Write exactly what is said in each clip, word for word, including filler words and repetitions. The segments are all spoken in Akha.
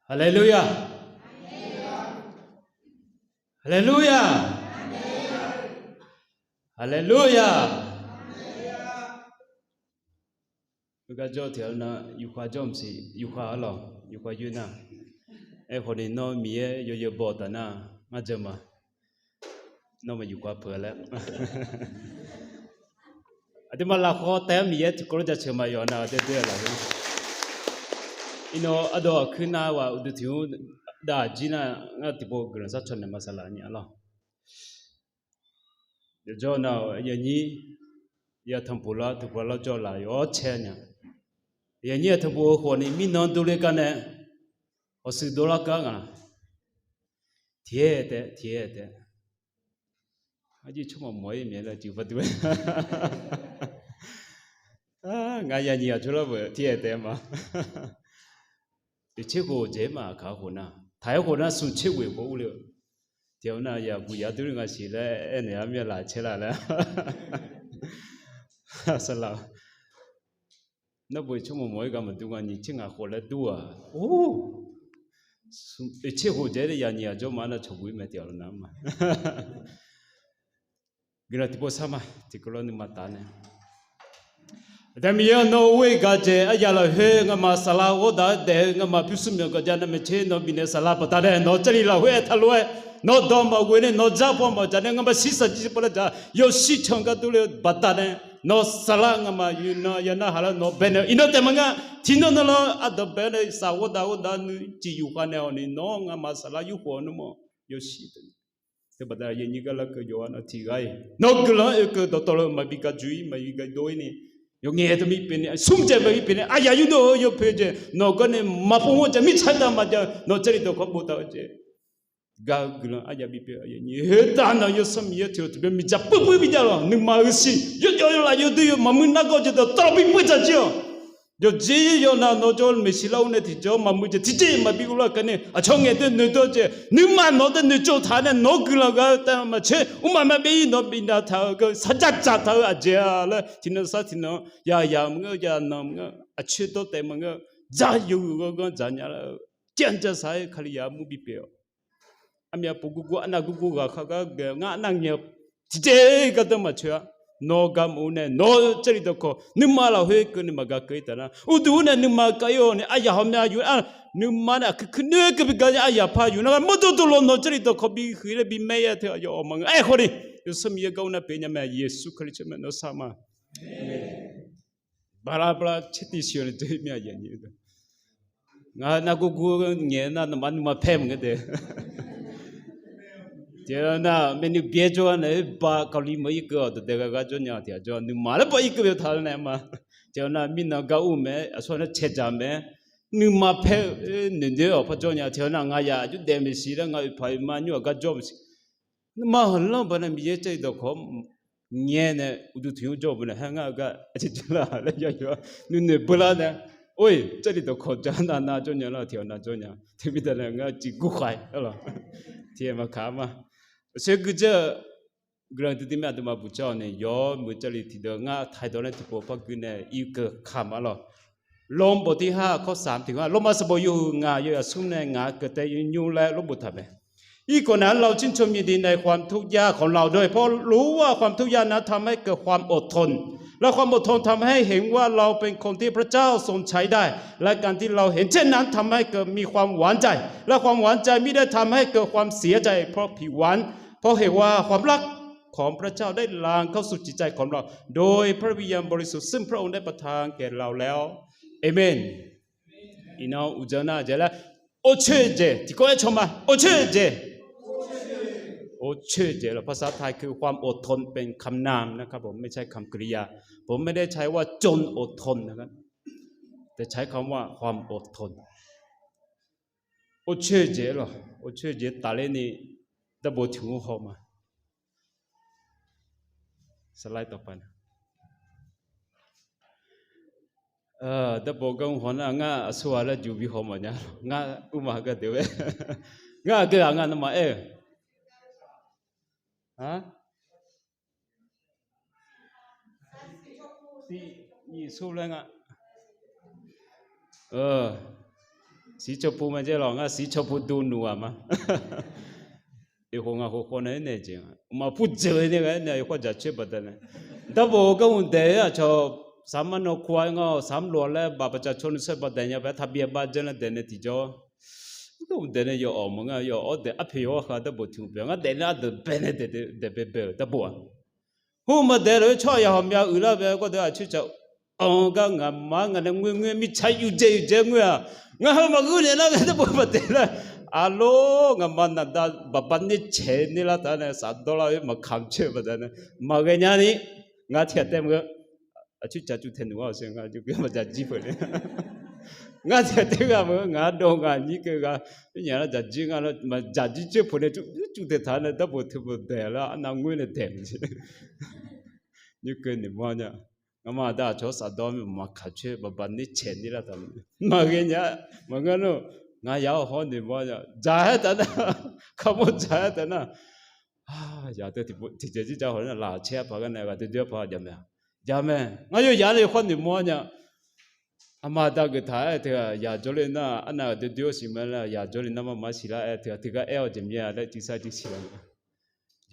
Haleluya! Haleluya! Haleluya! Heugar jawr tiq-a nar, yufkhav jawr maqsiq, yufkhav arlawq, yufkhav yoer nar. Aerkhawf ni nawr Miqyaer yawzeu baw taf nar, ngar jawr ma. Nawr maqyuf kawv peuq-a laer. Aqduimaf lafkhoer taef-aer Miqyaer tiqkawv lof jaceuq maqyawf nar, aqdui doer-a lafkhoer. Iqnan ardawv aqkuir nar wa uqduq tiq mr dav-aq jir nar, ngar tiqpov guiqlanq sar caw naeq ma saqlaq nya lawr. Yawjawr nar-aq, yanyir ya tanqpuq lar tanqpuq lar lawr jawr laf yawr caer nya. Yanyir ya tanqpuq-eu khawf ni mirnan dovle gar nae hawshuif dovlar gar ngaq. Tiqaer taef, tiqaer taef. Arjir tsawrmawq mawq-ir maeq laer tiq par duq-aer. Ngaq yanyir aqjox lar beuq tiqaer taef ma. Oeqtser khof dzaeq-aer maqkaq khof nar, taq-aer khof nar smq tser ghoeq khof urle-eu. Tiqaer nar yaqguq yaqdui ngaq siq laer aernaeq-a mir-a laf caer laf laer. Saqlaq. Nar beuq tsawrmawq mawq-ir gar maqdur nga nyiq tser ngaq khof laer dur-aq. Or, oeqtser khof dzaeq-aer yanyir aqjox ma nar cawq guq-ir mae tiqaer nar ma. Guiqlanq tiqpov sar ma tiqkawv lar nuima taf nae. Aqda Miqyaer-anr nawr or-ir gaq dzaeq aryaq lafkhoer ngamaf saqlaq ghawrdaq-aer daef-eu ngamaf pyurshuir myawqganq ja navmaqtser nawq bifnaeq saqlaq baqdanae nawq-eu Jarlif lafkhoer aertaq lof-aer nawq-eu dawq maqghoe nae nawq-eu dzar paw maqdzaq nae ngamaf shir saqjir paq lar dzaq yawshir canq gar durle-eu baqdanae nawq saqlaq ngamaf yawqnan ya narhaq lar nawq baenae iqnan taef maqngeur. Tiqnan nan lar ardanq bae-aer nae saq ghawrdaq ghawrdaq nuiciq yufkhav naeq-awq ni nawr ngamaf saqlaq yurkhof-awr nmr-awq yawshir Teubaqda yanyir gar larkeuv jawr-a nar tiq ghaq-iq nawq-eu guiqlanq-anr oekeuv dawqtawvluf maqbi gaq juq-ir maqbi gaq dov-ir ni yawqngaeq teu mir pyeuf ni smr dzaeq maqbi pyeuf ni aqyaq yurdov-eu yawpoeq jeq nawq-eu gar nae maqpov mawr jeq mirtsaq taq maqjav nawq-eu Jarlif dawqkawq boftaq-eu jeq. Gaq-eu guiqlanq aryaq bipyeuf yanyir khoertav nawq-eu Yawsanr Miqyaer tiq lof tiq byan miqdzaq puiv puiv bijav lawq nuima-euq siq yawjawf yawlaf yawdui yawmaqmuir nargawr jeq dawqtawvluf bipyeuf dzaq jir-awq. Yawqjeq yawqnav nawq jawr maeqshi lar-awr nae tiqjawr maqmuiq jeq tiqjeq maqbi uvlar-eu gar nae aqcawq ngaeq deuq noeqdawr jeq nuima nawq-eu deuq noeqtsov taq nae nawq-eu guiqlanq ghaq-eu taef maqtser mrmaf maqbyav-ir nawq bifnaeq taq-euq geu sarjax dzaqtaq-eu aqjeq-a laer tiqnan sar tiqnan yaqyaq maqngeur yaqnan maqngeur aqcoer dawrtaef maqngeur dzaq yawhuiq ghanrganr dzaq nya lar-eu janr jarsaq-aer Kalizaq mur bipyeuf-awq. Armyav pov gurgur arnav gurgur ghaq khargar gae ngar arnav ngae-eu tiqjeq gardanr maqtsoeq-a. Nawq-eu gar maqur nae nawq-eu Jarlif dawqkawq nuima lafkhoer keuvni maqgaq keuv-ir taf nar uqduq-anr nae nuima kav-ir-awq ni aryaq hawmya yuf-aer nuima nae aqkuir kuir noeq keuv bi gar aryaq par yuf nar gar mawrdo dov lof nawq-eu Jarlif dawqkawq bi huiq laer bi maer-aer teu aqyawf awq maqngeur. Aerkhawf ni Yawsanr Miqyaer gar ur nar pyeuf nya mae Yeqsur Kali tsawrmyanr nawr sar ma. Bala bala caer tiqsiq-awq ni dzoer mir-a yanyir. Ngar nar gurgur ngaeq nar nawmaf nuima paer maqngeur de. Tiqnan nar maeqnuiv byaer jawr-a nae ba kawvli meuq irkeuv-awq dawqdae ghargar jawr nya tiq ghaq jawr nuima laer ba irkeuv yawtaq-eu nae ma. Tiqnan nar mirnan gar ur mae aqsur nar cae dzaq mae. Nuima paer-eu noeqnoeq-awq par jawr nya tiqnan nar ngaq yaq aqjox daef maeqshi laer ngaq oeqpaq oeqma nymr-aq gar jawr maeqshi. Nuima hanqlanr baqdanae Miqyaer Jarlif dawqkawq ngae nae uqduq tiq nymr jawr-eu baqdanae haer ngar-eu gar aqjeq jawrlar laer yayawr nuinoeq beular nae or-iq Jarlif dawqkawq ja nav nav jawr nya lar tiqnan nav jawr nya. Teumirnae ngar ciq gurkhaq-aer lawq tiq maqkaq ma. Aqsoer guidzeur-eu guiqlanq duidui mae aqduimaf buqcar-awq nae yawr muiq Jarlif tiqdeuq ngar taqdawq laer tiqpov par gui nae irkeuv kamq-a lawq. โรมบทที่ห้า ข้อสาม ถึง ห้า โรม sanqbof yawhuiq ngaq yawzaq smr nae ngaq-euq keuvtae nymr laer lor boftaq mae. อีกคนนั้นเราชื่นชมยินดีในความทุกข์ยากของเราด้วย เพราะรู้ว่าความทุกข์ยากนั้นทำให้เกิดความอดทน และความอดทนทำให้เห็นว่าเราเป็นคนที่พระเจ้าทรงใช้ได้ และการที่เราเห็นเช่นนั้นทำให้เกิดมีความหวานใจ และความหวานใจมิได้ทำให้เกิดความเสียใจ เพราะผิวหวาน เพราะเหตุว่าความรักของพระเจ้าได้หลั่งเข้าสู่จิตใจของเรา โดยพระวิญญาณบริสุทธิ์ซึ่งพระองค์ได้ประทานแก่เราแล้ว เอเมน Iqnan uqdzan nar jeq laer, orcoer jeq tiqkawv-aer caw ma, orcoer jeq. Orcoer jeq lawq, ภาษาไทยคือความอดทนเป็นคำนามนะครับผม ไม่ใช่คำกริยา ผมไม่ได้ใช้ว่าจนอดทนนะครับ แต่ใช้คำว่าความอดทน Orcoer jeq lawq, orcoer jeq tafler ni darbof tiq hmr haw ma. Slide ต่อไป Darbof gar mr haw nar ngar aqsur ghaq laer juq bi haw mawf nya. Ngar mrma gar deuq-aer ngar aqgeu ghaq nga nawmaf aer-eu Tiq nyiq sor laer nga. Siqcaw pu ma jaer lawq, ngar siqcaw pu duv nuq-aq ma. Eqkhof ngaq khof khawf nae aernaeq jeq nga, maqpur jeuq nae ghae-aer nae yawkawr jaqcoer baqdanae, darbof-eu garhu daeq-aer aqcawq saqmar nan kur-a ngar-awq, saqmar lof-a laer baf baqcav caw nuisar baqdanae nya bae-aer taqbyav bar janr nae daeq nae tiqjawr. Garhu daeq nae yawawq meuq ngar, yawawq-awr daeq arpoeq yawawr kha darbof tiq hmq pyeuf ngar daeq nae ardeuq bae nae daeq bae bae-euq darbof-aq. Hmq maqdaeq lof-aer tsawrhaq yawqha myav uiqlar bae gawrdeuq aqcoer caq anq-eu gar ngaqma ngaq nae ngoer ngoer mirtsaq yuf dzaeq yuf dzaeq ngoer-aq, ngaq heu maqgeur naeq nar ghae darbof maqdaeq laer, aqlor ngaqma naqda baqba ner caeq ner lar taq nae safdawr lar-eu maqkamq coer-eu baqdanae, maqghae nya ni, ngar tiq ghaq taef meuq-eu aqcoer caq cuv taeq nuq-awr sher nga, maqdzaq jir peuq nae. Ngar tiq ghaq taef ghaq meuq-eu ngaq dawq ngaq nyir keuv ghaq, mirnyaq lar dzaq jir nga lar, maqdzaq jir coer peuq nae cuv taeq taq nae darbof teu bof daeq lar arnav ngoer nae daeq maqjeq. Nymr keuv noeqmawr nya. Ngaqma aqda aqcawq-anr safdawr maqkamq coer baqba ner caeq ner lar taq maqghae nya. Maqngeur nar, ngaq yaq-awr hawr noeqmawr nya. Dzaq-aer taf nar, kamawr dzaq-aer taf nar, yaq teu tiqjeq jir ja haw nar laqcaer arpaq gar nae ghaq doer doer arpaq jav mae-a. Jav mae, ngar yawqyaq nae yawkhawr noeqmawr nya. Aqma aqda geuf taq-aer teu-aq yaq jawrle nar arnav ghaq doer doer-awr siq mae laer yaq jawrle nar marma siqlar-aer teu-aq teugar aer-awr jeq myav laer tiqsar tiqsiq la.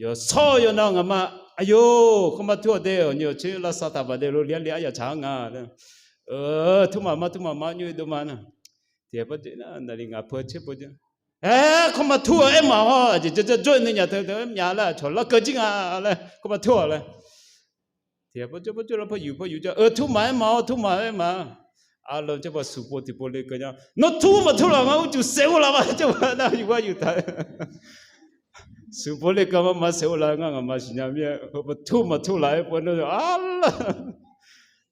Yawshawr yawnav ngaqma, aqyawf khawma tur-awq de, awqnyi awqtser lavsav taq baq de, loliq arliq aryaq tsaq-anr nga laer. Turmaf mar turmaf mar nymr-eu dov ma nar. Tiq ghaq par dzoer nar naqli ngaq peu tser peu dzoer. Aer, khawma tur-awq aer maq hawr, aqjeq ja ja jawr-eu nuinyaq teu teu aer myav laer aqcawq larkeuv jir nga laer khawma tur-awq laer. Tiq ghaq par jawr par jawr lar par yuq par yuq jawr, eu, turmaf aer maq hawr, turmaf aer maq. Arlawr jawr par suqpov tiqpov lekeuv nya. Nawr tur maqtur laf ngar urcuf saef ghov laf ma jawr par nar yuq gar yuq taq. Suqpov lekeuv ma ma saef ghov laf ngar ngaqma siqnya mir-aer, heu par tur maqtur laf-aer pov nar arlawr.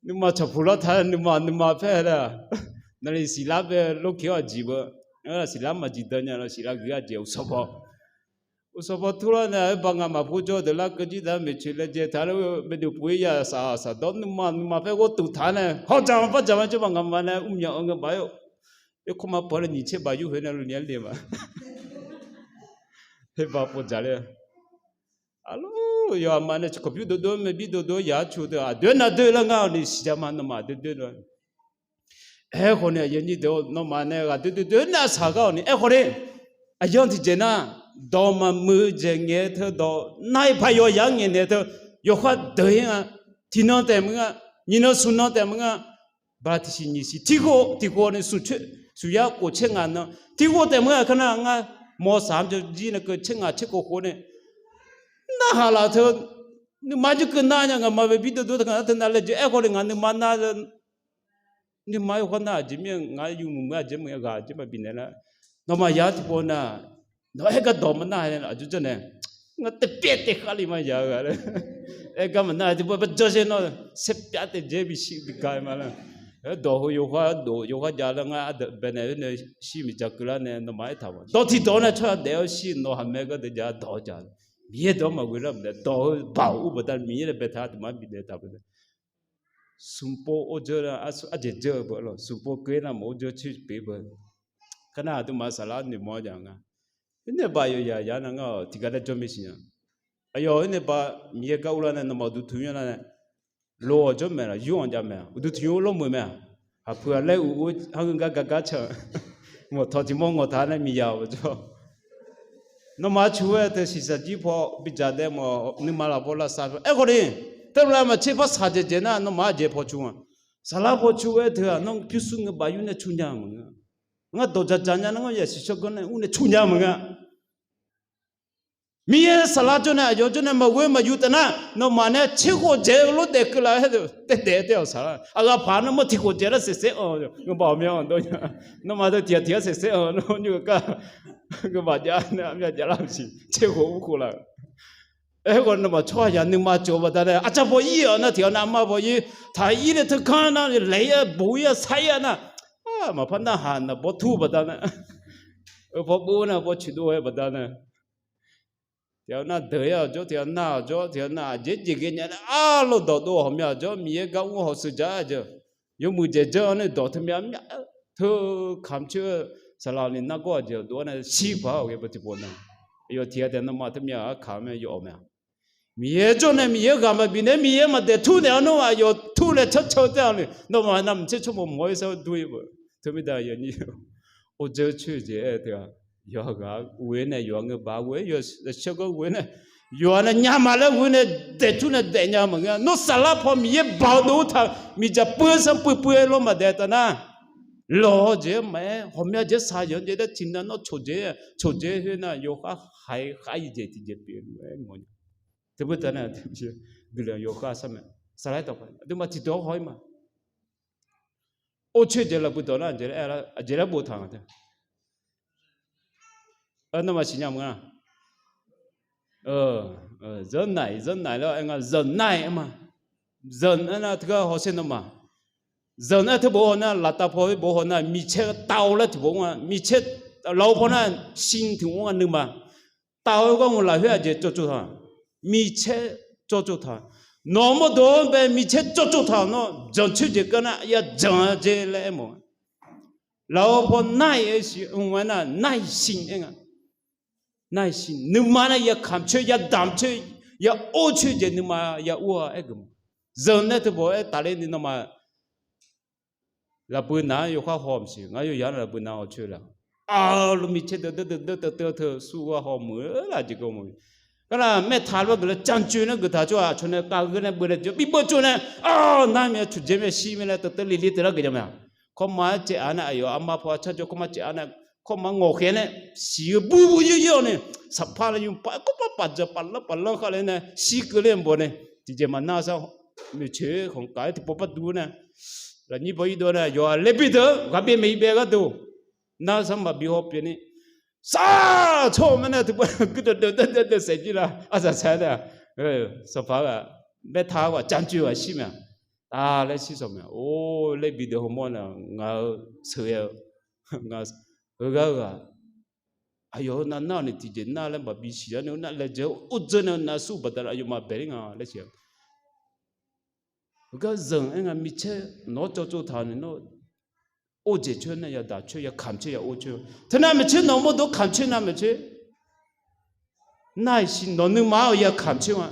Nuima tsawqpuq lar taq nuima nuima paer laer. Naqli siqlar bae lorkiq-awr aqjeq beu. Siqlar maqjeq dan nya lawr siqlar gui-aer aqjeq uqsawq paw uqsawq paw turlar nae aer ba ngaq maqpur jawr deuq larkeuv jir taq maeqtsoeq laejae taq lar-eu maeqduq puq-ir ya saq saqdawr nuima nuima paer ghov tuq taq nae hawr dzaq ma par dzaq ma jawr ma ngaqma nae mrmyaq-eu ngeur baf-aer-eu. Khoerma paw laer nyiq tser baf yur khoer nae luni-aer le ma. Her ba pov dzaq ler. Arlawr yawqha ma nae tiqkawq pyur dovdov-aer mae bir dovdov-aer yaq-aer cu deuq aqdoer nav doer lar ngar-awq ni siqja ma nawmaf doer doer-a. Aerkhawf ni aqyuif aqnyir deuq-or, nawmaf nae ghaq doer doer doer nar saq gar-awq ni aerkhawf ni, aqyawf tiqjeq nar, dawq maqmuiq-eu jeq ngaeq-eu teu dawq nar-iq paq yawqyaq-anr ngaeqnaeq-eu teu, yawkhav deuq-ir nga, tiqnan taef maqngeur nga, nyiqnan smqnan taef maqngeur nga, bala tiqsiq nyiq siq tiq ghov tiq ghov ni smq coer smq yar khof tser ngaq nan tiq ghov taef maqngeur nga, kar nar ngar mawr saq-anr jawr jir nae keuv tser ngaq tser khof khof nae narhaq laf teu, nuima jir keuv nar nya ngaqma bae bir dovdov taq ngaq nar teu nav laejae aerkhawf ni ngaq nuima nar nuima yawkhav nar aqjeq mir-aer ngar yawmuiq muiq aqjeq muiq ghaq aqjeq maqbif naeq lar. Nawmaf yaq-aer tiqpov nar, nawq aer gar dawq maqnar-a aqjox janr nae, ngar taef pyaev taef khar li ma yaq-eu ghaq laer, aer gar maqnar tiqpov par janr sher nawr, saerpyav taef dzaer bishir bi ga ma lar. Aer dawq heu yawkhav dof yawkhav jav lar ngar ardeuq baenaeq-aer nae shir miqdzaq keuvlar nae nawmaf aertaq ma. Dawq tiqdawq nae tsawrhaq daef-awr shir nawq haq mae gharduq ja dawq-awr ja. Miqyaer dawq-anr maqghoe lar maqdaef dawq heu baoq ur baqda Miqyaer nae baetaq aqduimaf-anr bifnaeq taq baqda. Smqpov or dzeur nar, arjeq dzeur-eu beu lawq, smqpov keuv-ir nar mawf or dzeur coer pyeuf beu. Kar nar aqduimaf saflar noeqmawr-awr jav nga. Oernae baf yawqyaq yaq nar ngar-awq tiqghaq laer jawr mir siqnya. Aqyawf oernae baf Miqyaer gar urlar nae nawmaf uqduq tuq nymr lar nae, loq-awq jawr maeq laf, yur-anr jav maeq-aq, uqduq tuq nymr lawr meuq mae-aq, haqpuq-aq laer uq-or, harngeur gar gar gar ca-eu, ngawqtawq tiq mawr ngawqtaq nae miqyaq-awq jawr. Nawmaf-anr cu-aer teu shiqshaq jir paw bidzaq daef mawf nuima laf paw lavsav aerkhawf ni, teulof-aer maqtser par shaqdzaeq dzaeq nar nawmaf-anr aqjeq paw cu-a. Saflar paw cu-aer teu-aq nawr pyurshuir ngeur baf yur nae cu nya maqngeur. Ngar dawq dzaqdzaq nya nar ngar yasiq shawrganr nae ur nae cu nya maqngeur. Miqyaer saflar jawr nae aqyawf jawr nae maqghoe maqyur taf nar, nawmaf nae tser khof dzaeq-eu lof daef keuv laf-aer taef daef taef-awq saflar. Aqghaq paq nar mawr tiq khof dzaeq lar saeqsaer-anr ngeur baf mya-anr dawr nya. Nawmaf deuq tiq ghaq tiq ghaq saeqsaer-anr nawr nymr-eu gar ngeur baf jav nae armyav jav lar maqsiq tser khof ur khof laf-eu. Aerkhawf nawmaf tsawrhaq yaq nuima cawq-eu baqdanae arcar paw ir-awq nar tiq ghaq nar armar paw ir taq ir nae teukanr nar laeq-ir-a boq-ir-a sar-ir-a nar, maqpar narhaq naqbawr tur-eu baqdanae, eu paw bov nar paw coeqdov-aer baqdanae, tiq ghaq nar deuq-ir-awq jawr tiq ghaq nar-awq jawr tiq ghaq nar aqjeq jeq ghae nya nae arlawr dawqdov ghawqmya-awq jawr Miqyaer gar mr hawq sheuq dzaq-aer aqjeq, yawmuiq dzaeq dzeur-anr nae dawq teumya mya teu kamq coer-eu saqlaq ni nargawr aqjeq dov-awr nae shir paq-aer awq ghae baw tiqpov nar, aqyawf tiq ghaq taef nawmaf teumya arkamq mae yawawq mae-aq. Miqyaer jawr nae Miqyaer ghaq maqbif nae Miqyaer maqdaef tur naeq-awr nawr aqyawf tur nae cancan-eu taer-awq ni nawmaf navmaqtser tsawrmawq mawq-ir sar-eu dur-ir beu. Teumirda yawnyir Or dzeur coer jeq-aer teu-aq, yawqghaq ghoe nae yawqha ngeur baq ghoe-aer yawqshar gawr ghoe nae, yawqha nae nya ma laer ghoe nae daeqtur nae daef nya maqngeur-a. Nawr saflar paw Miqyaer baoq dov taq miqdzaq puiv sanr puiv puiv-aer lawr maqdaef taf nar, lawq-eu jeq-aer maqaer, ghawqmya jeq-aer shaqzanq jeq laer tiqnan nawr coqdzaeq, coqdzaeq khoer nar yawkhav haiq khav-ir jeq tiqjeq pyeuf luf-aer mawf nya. Teu beu taf nar, guiqlanq yawkhav sar mae. Saflar tawq aqduimaf tiqdawq haw-ir ma. Or coer jeq lafbui dawq nar, aqjeq laer boftaq nga te. Nawmaf siqnya mq nga. Zanr naiq, zanr naiq laer aer nga, zanq naiq aer ma. Zanq aer nar teugar hawsher nawmaf. Zanq aer teu bof haw nar, laftav paw-aer bof haw nar, micaer tav-eu laer tiqbof nga, micaer laf-eu paw nar, sin tiq mr nga nuima. Tav-eu gharmq lafkhoer aqjeq cawvcov taq, micaer cawvcov taq. Nawq mawrdov-anr bae micaer cawvcov taq-awq, nawr janq coer jeq keuv nar ya janq-a jeq laer aermawf. Laf-eu paw nar-iq aer siq mq aer nar, nar-iq sin aer nga. Nar-iq sin nuima nar ya kamq coer, ya damq coer, ya or coer jeq nuima ya ur-a aer geuf ma. Zanq nae teu bof-aer tafler ni nawmaf lafbui nav-anr yawkhav haw maqsiq, ngar yawqyaq-anr lafbui nav haw coer la. Aqluf micaer deuq deuq deuq deuq teu teu teu sur gharhaw muiq-eu laf jeq gawr mawf. Gar nar maertaq lawr geuf laer jancoer nae geuf taq tsawrhaq aqcawq nae khav geur nae beuv nae jawr bi beuv tsov nae, nar myav cuqdzaeq myav shir mae laer teu teu li li teu lar geuf nya ma. Kawrma-aer caev-a nar, aqyawf armar paw-aer carjawr kawrma caev-a nar, kawrma ngawqkhaer nae siq-eu bur bur yawr yawr nae, saqpar laer nymr paf-aer kawrpar paf dzaq paf lanr paf lanr khar le nae shir keuv ler-anr baw nae, tiqjeq maqnar sar, maeqtsoeq khanq kaf-aer tiqpov par duq nae, lafnyir baw-ir dov nae, yawqha laer bi deuq ghaq byae maeq-ir bae gharduq, nar sar maqbi haw pyeuf ni, sar tsawr-eu ma nae tiqpov guirdeuv deuv deuv deuv deuv saef jir la arsaq saef-aer nae, saqpar ghaq maertaq ghaq jancoer ghaq shir mae-a. Taf laer shir sawq mae-a. Or, laer bi deuq hawmawr nae ngaq-eu sheuqghae-eu heugar-eu ghaq, aqyawf-eu nav nar-awq ni tiqjeq nar laer maqbi siq-ar nae, nar laejae-eu or dzeur nae nav sur baqdanae aqyawfmaf baeq ler nga laer siq-a. Heugar zanq aer nga, micaer nawq-anr cawvcov taq ni nawr, or jeq coer nar ya damq coer ya kamq coer ya or coer. Teunav maeqtsoeq nawq mawrdov kamq coer nav maeqtsoeq. Nar-iq siq nawq nuima-awq ya kamq coer nga.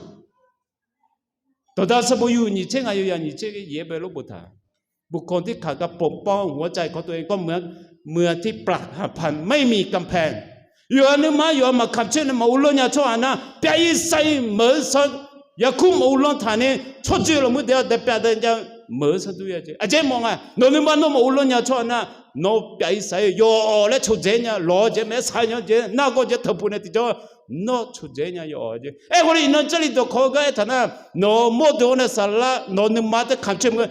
Dawqda sanqbof yuf nyiq tser ngaq yawqyaq nyiq tser yaeq-aer bae lor boftaq. บุคคลที่ขาดการปกป้องหัวใจของตัวเองก็เหมือน เหมือนที่ปรักหักพังไม่มีกำแพง Yawqha nuima yawqha maqkamq coer nae maq uvlanr nya tsawrhaq nar, pyav-ir sar-ir meuq-eu sanr yarkur maq uvlanr taq ni, tsawrjeuq lafmuir daef-awr daepyav dae jav meuq-eu sanr dur-ir-a jeq. Aqjeq mawf nga, nawq nuima nawr maq uvlanr nya tsawrhaq nar, nawr pyav-ir sar-ir yawf-awq laer coqdzaeq nya, lawq-awr jeq maer sar nya jeq, nargawr jeq teuqpuq nae tiqjawr nawr coqdzaeq nya yawf-awq jeq. Aerkhawf ni iqnan Jarlif dawqkawq-eu gar aertaq nar, nawq-eu mawrdov-anr nae saflar nawq-eu nuima taef kamq coer maqngeur,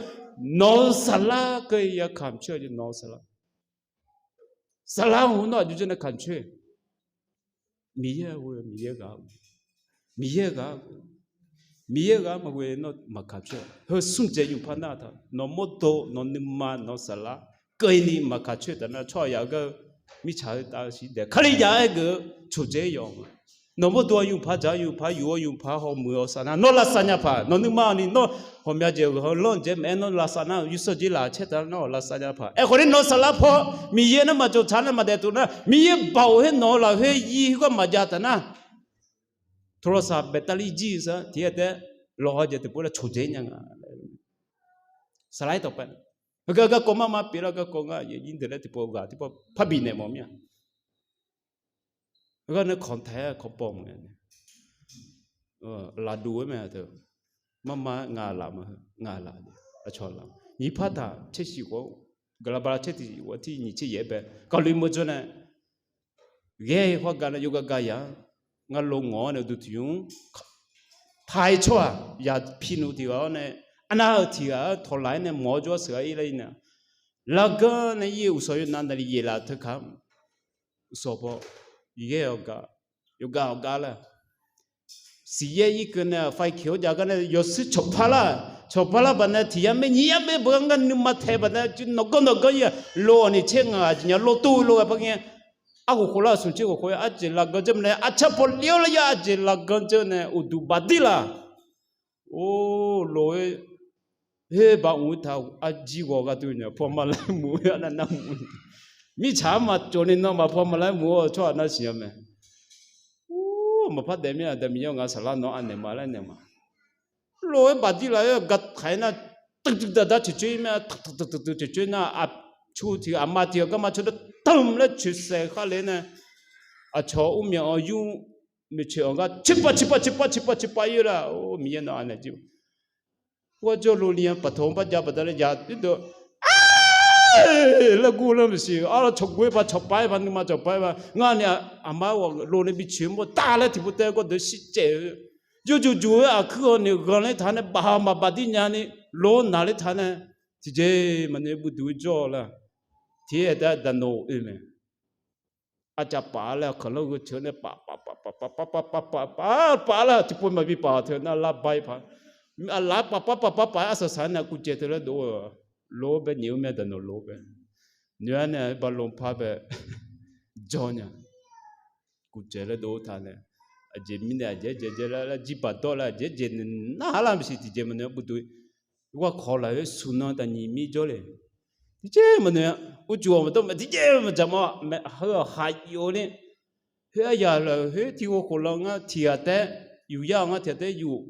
nawq-eu saflar keuv-ir ya kamq coer-a jeq, nawq-eu saflar. Saflar hmq nawr aqjox jawr nae kamq coer. Miqyaer ghoe, Miqyaer ghaq, Miqyaer ghaq, Miqyaer ghaq maqghoe nawr maqkamq coer. Heu smr dzaeq yufpar nar taq, nawq mawrdov, nawq nuima, nawq saflar keuvni maqkamq coer taf nar, tsawrhaq yaf-eu gar-eu mirtsaq heu tav-eu siq daeq Kalizaq aer geuf-eu coqdzaeq yawf-awq ma. Nawq mawrdov-aq yufpar dzaq-awr yufpar yuf-awr yufpar hawmuiq-awr saf nar, nawr lavsav nya paq. Nawq nuima-awq ni nawr ghawqmya jeq ghanqlanr jeq maqaer nawr lavsav nar, yawsav jeq laf caer taf nar-awq lavsav nya paq. Aerkhawf ni nawq saflar paw Miqyaer nar maqjawq tsaq nar maqdaef tuf nar, Miqyaer baoq her nawq-eu lafkhoer yir gar maqjav taf nar, โทรศัพท์ แบตเตอรี่ jir-eu sar tiq aer taef, lawqhaw jeq tiqpov laer coqdzaeq nya nga. Saflar-ir tawqpae, heugar garkawv mar mar pyeuf lar garkawv ngar aqyuif aqnyir deuq laer tiqpov ghaq tiqpov parbi naeq mawf mir-a. Heugar nae kawq taeq-aer kawq pawv mq-a, lafduq-aer mae-a teu, mar mar ngaq laf ma, ngaq laf, aqcawq laf, nyiq par taq tser shiq khawf, gaqlaq bala tser tiq shiq khawf tir nyiq tser yaef-aer bae kawvluiv meuq dzawr nae, ghae-eu khawr ga nae yawgar ga yaq-anr, ngar lo ngawq-awr nae uqduq tiq ymr taq-ir tsawrhaq yaq pi nuq tiq ghaq-awr nae, arnar-eu tiq ghaq-anr tawqlaf-aer nae mawq-awr jawr-awr sheuq-aer ir lar-ir nae, larganr nae ir-eu uqshawq yawnav naqli yaeqlaf teu kaq-anr, uqshawq paw ghae-awq ga, yawqgar awq gar laer siqyaer irkeuv nae-aq, faiq keq-awr jav gar nae yawshuir cawqpar lar, cawqpar lar baq nae tiq yar maer nyiq yar maer beugar ngar nuima taeq baq nae nawqganr nawqganr ir-aq, lo-awq ni tser ngaq aqjeq nya lo tov lo ghae par ngae, arkhof khof lar-euq smq tser khof khof-aer arjeq lafganr dzeur nae arcar paw lef-awr laer yar arjeq lafganr dzeur nae uqduq baqdir laf. Or, lof-aer her baq mq-ir taq arjir ghawq gharduq nya paw ma laer mq-ir arnav nar mq-ir. Mirtsaq-anr maqcawq ni nan maqpaw ma laer mq-awr tsawrhaq nar siqnya mae. Or, maqpar daef mir-a, daef Miqyaer-awr ngaq saflar nawq-anr anaeq ma laer naeq ma. Lof-aer baqdir laf-aer gar taq-aer nar, tuiv tuiv dar dar coeq coer-ir mae, taq taq taq taq taq coeq coer nar, aq Cu tiq aqma tiq-aq garma cawdawr tanq laer coeqsaef khar le nae, aqcawq mrmyanq-anr yur, maeqtsoeq-anr gar coeqpav coeqpav coeqpav coeqpav coeqpav ir-eu lar. Or, Miqyaer nawq anaeq jir, ur-ar jawr lo li-anr paqtawq-anr bar jav baqdanae yaq tirdeuv, ar, laer gur lar maqsiq, arlawr cawqgov-aer paq cawqpav-aer paq nuima cawqpav-aer paq ngar ni, aqma-aer ghawq lo nae bi coeq-anr mawr taq laer tiqpov tae gawrdeuq shircaev-eu, yawjuq juq-aer aqkuir-awr noeq ghanqler taq nae baf-awr maqbaf dir nya ni, lo-anr naqler taq nae, tiqjeq maqnoeq-aer buduq-aer jawr-eu lar. Tiq-aer taef-aer daqnoq oe mae. Arcav paf-ar laer khanqlanr gheu ceuq nae paf paf paf paf paf paf paf paf paf paf laer tiqpov maqbi paf teu nar lar bar-ir paq. Aqlaf-aer paf paf paf paf paf-aer arsaq saq-aer nae kuvcaev teu laer dov-eu, lo-aer bae nyiq-eu mae daqnoq lo-aer bae. Noeq-aer nae-aq ba lon par bae jawr nya. Kuvcaev laer dov taq nae, aqjeq mirnae aqjeq-aer dzaeq dzaeq laer laer jirbaq dawr laer aqjeq-aer dzaeq nar-ar lar maqsiq tiqjeq maqnoeq-aer buduq. Ur-ar kawq laf-aer suq nan taqnyiq mir jawr le. Tiqjeq maqnoeq-a. Ur cuq-awq maqdawr mae tiqjeq maqdzaq mawr-a. Heu-aq haq yuf-eu ni, khoer aryaq laf-euq khoer tiq ghov khof lan ngar tiq ghaq taef-aer yuf yar-awq ngar tiq ghaq taef-aer yuf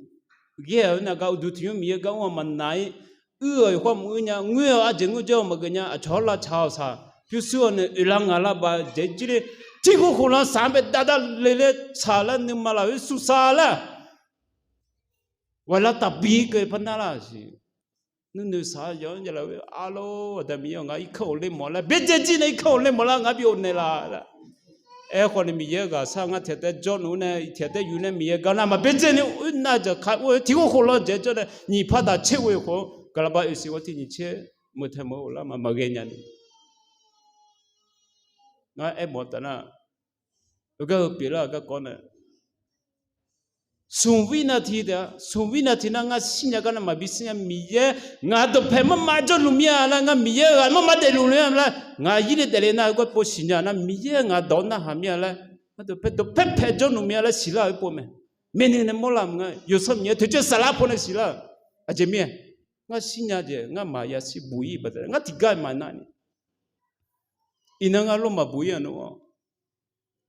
ghae-euq nar gar uqduq tiq nymr Miqyaer gar mr-a maqnaq-ir, uir-euq yawqkhar maqngeur nya, ngoer-awq arjeq ngoer jawr-eu maqgeuf nya, aqcawq-anr lavtsaq-awq saq, pyurshuir-awq nae oeqlar ngaq lar baq dzaeq jir le. Tiq ghov khof lan saq-anr bae dav dav le le tsaq lar nuima lafkhoer suq saq lar. Ghaq lar taqbi keuv par nar lar siq. Nuinoeq saq-a yawq-anr jav laf-eu arlawr aqda Miqyaer-awq ngar irkanr ghofler mawf lar, byaerdzae jir nae irkanr ghofler mawf lar ngar bi ghofnaeq laf lar. Aerkhawf ni Miqyaer ghaq sar ngar tiq ghaq taef-aer jawr nmr nae tiq ghaq taef-aer yuf nae Miqyaer gar nar maqbyaerdzae ni oernar jaqkar ur-eu tiq ghov khof lan dzaeq jawr nae nyiq par taq tser ghoe khof-anr gaqlaqba oeqsiq ghawr tiq nyiq tser meuq tae meuq-eu lar ma maqghae nya ni. Ngar aermawf taf nar, heugar heu pyeuflar-euq garkawv nae smq wir na tiq taef-a, smq wir na tiq nar ngar shir nya gar nar maqbi shir nya Miqyaer ngaq dawqpae marma jawrluf mir-a laer ngar Miqyaer ghaq marma daefluf le-a laer ngaq yir le daefle nar heugar pov siqnya nar Miqyaer ngaq dawq-anr narhaq mir-a laer, dawqpae dawqpae pae jawrluf mir-a laer siqlar-euq pov mae. Maeqnaeq nae mawrlar maqnga yawsanr Miqyaer toeqcoer saflar pov nae siqlar-euq. Aqjeq mir-a, ngar shir nya jeq ngar maqya shir buq-ir baqdanae ngar tiqgar maqnar ni. Iqnan ngar lof maqbuq-ir-a nawr-awq.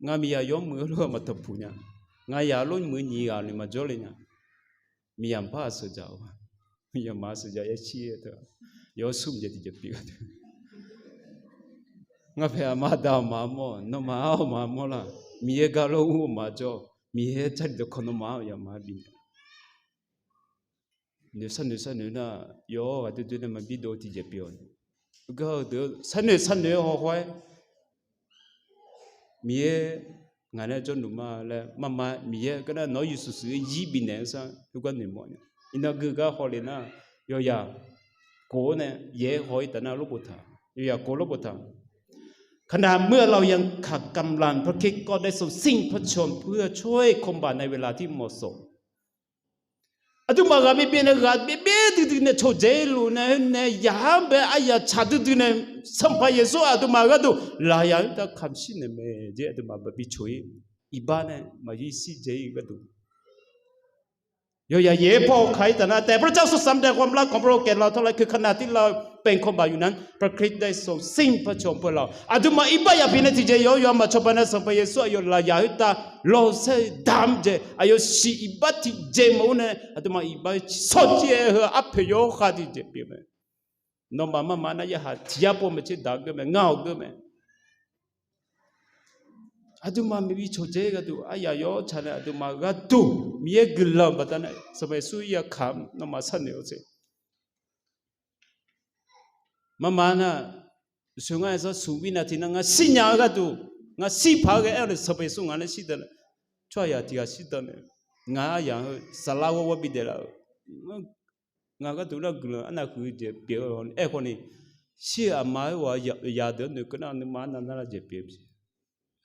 Ngar miqyaq yawmuiq-eu lof-aer maqtanqpuq nya. Ngaq yaq lof muiq nyiq ghaq noeq maqjawr le nya. Miqyaq mqpar-aq sheuqdzaq-a, miqyaq maqsheuqdzaq yashir-eu teu, yawsur mqjaeq tiqjeq pyeuf-eu teu. Ngar pae aqma aqda-awq maqmawr, nawmaf-awq maqmawr lar. Miqyaer gar lof ur-eu maqjawr, Miqyaer Jarlif dawqkawq nawmaf-awq yamaf-aer bif nya. Noeq sharnoeq sharnoeq nar, yawr ghaq doer doer nae maqbi dov tiqjeq pyeuf-awq. Heugar-eu deuq sharnoeq sharnoeq-eu hawhaw-aer, Miqyaer ngaq nae jawrluf ma laer marma Miqyaer gar nar nawq-anr yawshuif shuif-aer yir bifnaeq-eu sar heugar noeqmawf nya. Iqnan geugar hawle nar, yawqyaq kof-awr nae yaeq-aer haw-ir taf nar lof boftaq, yawqyaq kof lof boftaq. ขณะเมื่อเรายังขาดกำลัง พระคริสต์ก็ได้ทรงสิ้นพระชนม์เพื่อช่วยคนบาปในเวลาที่เหมาะสม Aqduimaf ghaq byaev byaev nae ghaq byaev byaev duidui nae coqdzaeq-ir luf nae, nae yaq-anr bae aryaq tsaq duidui nae, Sanqpaq Yeqsur aqduimaf gharduq lafyaq-anr tav kamq shir naeq mae jeq aqduimaf maqbi coq-ir, iqbax nae maqyir shir dzaeq-ir gharduq. Yawqyaq yaeq-aer paw kaq-ir taf nar, แต่พระเจ้าทรงสำแดงความรักของพระองค์แก่เราเท่าไร คือขณะที่เราเป็นคนบาปอยู่นั้น พระคริสต์ได้ทรงสิ้นพระชนม์เพื่อเรา Aqduimaf iqbax yaq pyeuf nae tiqjeq yawqyawq maqcawba nae Sanqpaq Yeqsur aqyawf lafyaq-anr tav lawqsaer damq jeq aqyawf siq iqbax tiqjeq maqur nae aqduimaf iqbax shawrjir-aer heu arpoeq yawkhav tiqjeq pyeuf mae. Nawmaf marma nar yarhaq tiq yar pov mae tser daq geur mae ngar-awq geur mae. Aqduimaf maqbi coqdzaeq-ir gharduq aryaq yawr tsaq nae aqduimaf gharduq Miqyaer guiqlanq baqdanae Sanqpaq Yeqsur-ir ya kamq nawmaf sharnoeq-awr tser. Marma nar, sheuq ngar-aer sar smq wir na tiq nar ngar shirnya-eu gharduq, ngar shir paq-aer ghae-aer-awr nae Sanqpaq Yeqsur ngaq nae shirdan nae, tsawrhaqzaq tiq ghaq shirdan nae, ngaq aryaq heu saflar ghawrghawr bidaef laf-eu, ngaq gharduq nar guiqlanq arnav huiq-eu jeq pyeuf-eu lawr. Aerkhawf ni, shir-euq aqma-aer ghaq yadeuq-anr noeqkeuv nar nuima arnav nar lar jeq pyeuf-eu jeq.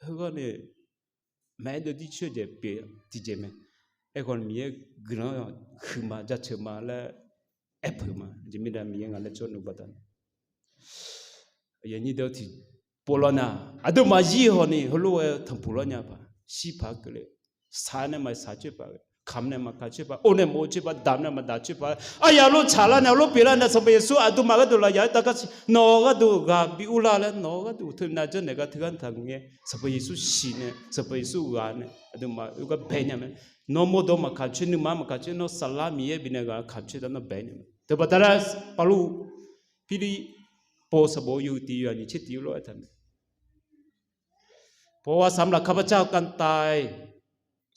Heugar nae maqaer deuv dir coer-eu jeq pyeuf tiqjeq mae. Aerkhawf ni Miqyaer guiqlanq huiqma jaceuq ma laer aerpeuq ma. Aqjeq mirnae Miqyaer ngaq nae jawrluf baqdanae tiqpov lawr nar, aqduimaf zir hawq ni heulof-aer tanqpuq lawr nya paq, shir paq keuvle, saq nae maqsaq coer paq, kamq nae maqkamq coer paq, or nae maqor coer paq, damq nae maqdamq coer paq, aryaq lof tsaqlar nae lof pyeuflar nae Sanqpaq Yeqsur aqduimaf gharduq lafyaq-aer tav gar siq, nawq-eu gharduq ghaq bi urlar laer nawq-eu gharduq teunav janrnaeq gar teugar taqngae, Sanqpaq Yeqsur siq nae Sanqpaq Yeqsur ghaq nae aqduimaf oe gar bae nya mae. Nawr mawrdawr maqkamq coer, nuima maqkamq coer, nawr saflar Miqyaer bifnaeq ghaq kamq coer tav nawr bae nya mae. Teubaqda laer Pavluv Pirlirpiv โปรดสบโยติ yawnyif tser tiq lof-aer taq mae. เพราะว่าสำหรับข้าพเจ้าการตาย